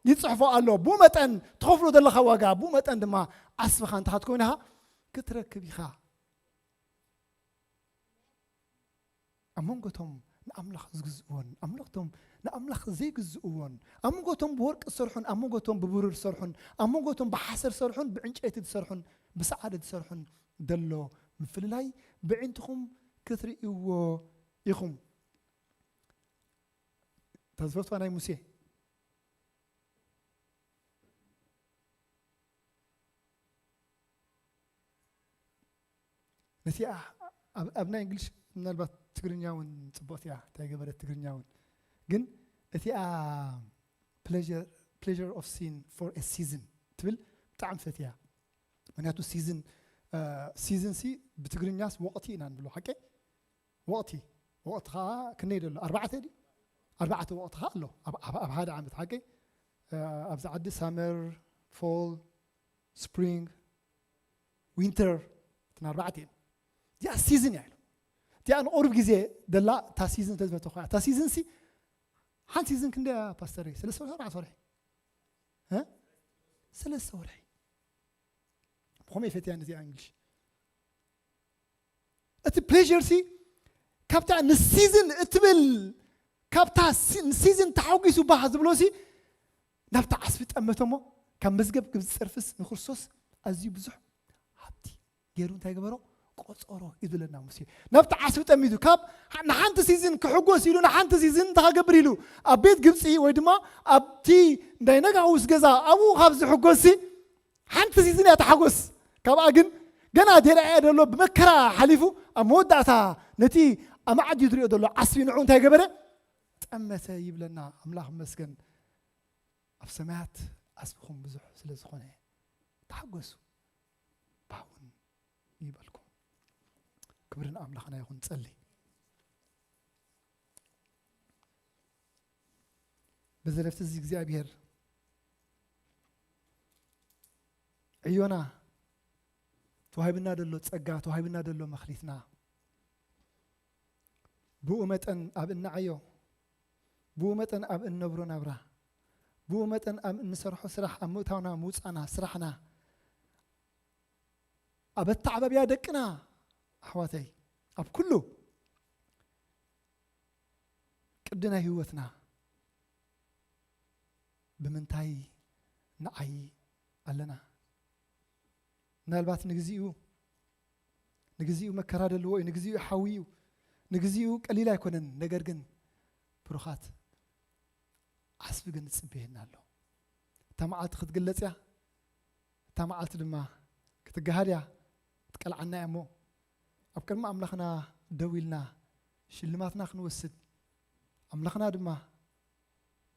ይጽሕፎ ኣሎ። ብኡ መጠን ትኸፍሎ ዘለኻ ዋጋ፣ ብኡ መጠን ድማ ዓስብኻ እንታይ ክትከውን ኢኻ? ክትረክብ ኢኻ። ኣብ መንጎቶም ንኣምላኽ ዝግዝእዎን፣ ኣብ መንጎቶም ንኣምላኽ ዘይግዝእዎን፣ ኣብ መንጎቶም ብወርቂ ዝሰርሑን፣ ኣብ መንጎቶም ብብሩር ዝሰርሑን፣ ኣብ መንጎቶም ብሓሰር ዝሰርሑን፣ ብዕንጨይቲ ዝሰርሑን፣ ብሰዓደ ዝሰርሑን ዘሎ ምፍልላይ ብዕንትኹም ክትርእይዎ ኢኹም። እታ ዝፈትዋ ናይ ሙሴ ነቲኣ ኣብ፣ ኣብ ናይ እንግሊሽ ምናልባት ትግርኛ እውን ጽቡቕቲ እያ፣ እንታይ ገበረት ትግርኛ እውን። ግን እቲኣ pleasure፣ pleasure of sin for a season ትብል ብጣዕሚ ፈትያ። ምክንያቱ ሲዝን፣ እ፣ ሲዝን ሲ ብትግርኛስ ወቕቲ ኢና ንብሎ፣ ሓቀይ? ወቕቲ፣ ወቕቲ ኸዓ ክንደይ ደሎ? ኣርባዕተ ድዩ? ኣርባዕተ ወቕቲ ኸዓ ኣሎ ኣብ፣ ኣብ፣ ኣብ ሓደ ዓመት፣ ሓቀይ? እ፣ ኣብዚ ዓዲ ሳመር፣ ፎል፣ ስፕሪንግ፣ ዊንተር፣ እተን ኣርባዕተ እየን። እዚኣ ሲዝን እያ ኢሉ። እዚኣ ንቑሩብ ግዜ ደላ እታ ሲዝን ተዝፈተኹ እያ። እታ ሲዝን ሲ ሓንቲ ሲዝን ክንደይ እያ ፓስተረይ? ሰለስተ ወርሒ፣ ኣርባዕተ ወርሒ? እ? ሰለስተ ወርሒ። ብኸመይ ፈትያ ነዚኣ እንግሊሽ? እቲ ፕሌዥር ሲ ካብታ ንሲዝን እትብል፣ ካብታ ሲ-፣ ንሲዝን ተሓጒሱ ባህ ዝብሎ ሲ ናብታ ዓስቢ ጠመተ እሞ፣ ካብ መዝገብ ግብጺ ጸርፍስ ንክርስቶስ ኣዝዩ ብዙሕ ሃብቲ ገይሩ እንታይ ገበሮ? ቆጸሮ እዩ ዝብለና ሙሴ። ናብቲ ዓስቢ ጠሚቱ፣ ካብ ንሓንቲ ሲዝን ክሕጎስ ኢሉ፣ ንሓንቲ ሲዝን እንታይ ክገብር ኢሉ? ኣብ ቤት ግብጺ ወይ ድማ ኣብቲ ናይ ነጋውስ ገዛ ኣብኡ ካብ ዝሕጎስ ሓንቲ ሲዝን እያ ተሓጎስ። ካብኣ ግን ገና ዲርኣ ዘሎ ብመከራ ሓሊፉ፣ ኣብ መወዳእታ ነቲ ኣማዕድዩ ዝሪኦ ዘሎ ዓስቢ ንዑ እንታይ ገበረ? ጠመተ ይብለና። ኣምላኽ ይመስገን። ኣብ ሰማያት ዓስብኹም ብዙሕ ስለ ዝኾነ ተሓጎሱ። ባውን ይበልኩም። ክብሪ ንኣምላኽና ይኹን። ጸሊ። በዚ ዕረፍቲ እዚ እግዚኣብሔር ዕዮና ተዋሂብና ደሎ ጸጋ፣ ተዋሂብና ደሎ መኽሊትና ብኡ መጠን ኣብ እንዓዮ፣ ብኡ መጠን ኣብ እንነብሮ ናብራ፣ ብኡ መጠን ኣብ እንሰርሖ ስራሕ፣ ኣብ ምእታውና ምውጻእና፣ ስራሕና፣ ኣብ ኣተዓባብያ ደቅና፣ ኣሕዋተይ፣ ኣብ ኩሉ ቅዲ ናይ ህይወትና ብምንታይ ንዓዪ ኣለና? ምናልባት ንግዚኡ፣ ንግዚኡ መከራ ደልዎ እዩ፣ ንግዚኡ ሓዊ እዩ፣ ንግዚኡ ቀሊል ኣይኮነን። ነገር ግን ብሩኻት፣ ዓስቢ ግን ይጽበየና ኣሎ። እታ መዓልቲ ክትግለጽ እያ፣ እታ መዓልቲ ድማ ክትገሃድ እያ፣ ክትቀልዓና እያ። እሞ ኣብ ቅድሚ ኣምላኽና ደው ኢልና ሽልማትና ክንወስድ፣ ኣምላኽና ድማ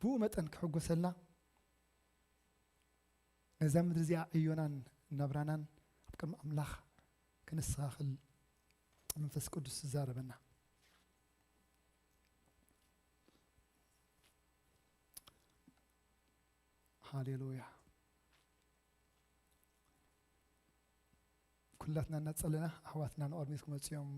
ብኡ መጠን ክሕጎሰልና፣ ነዛ ምድሪ እዚኣ ዕዮናን ናብራናን ኣብ ቅድሚ ኣምላኽ ከነስተኻኽል መንፈስ ቅዱስ ዝዛረበና። ሃሌሉያ። ኩላትና እናጸለና፣ ኣሕዋትና ንቕድሚት ክመጹ እዮም።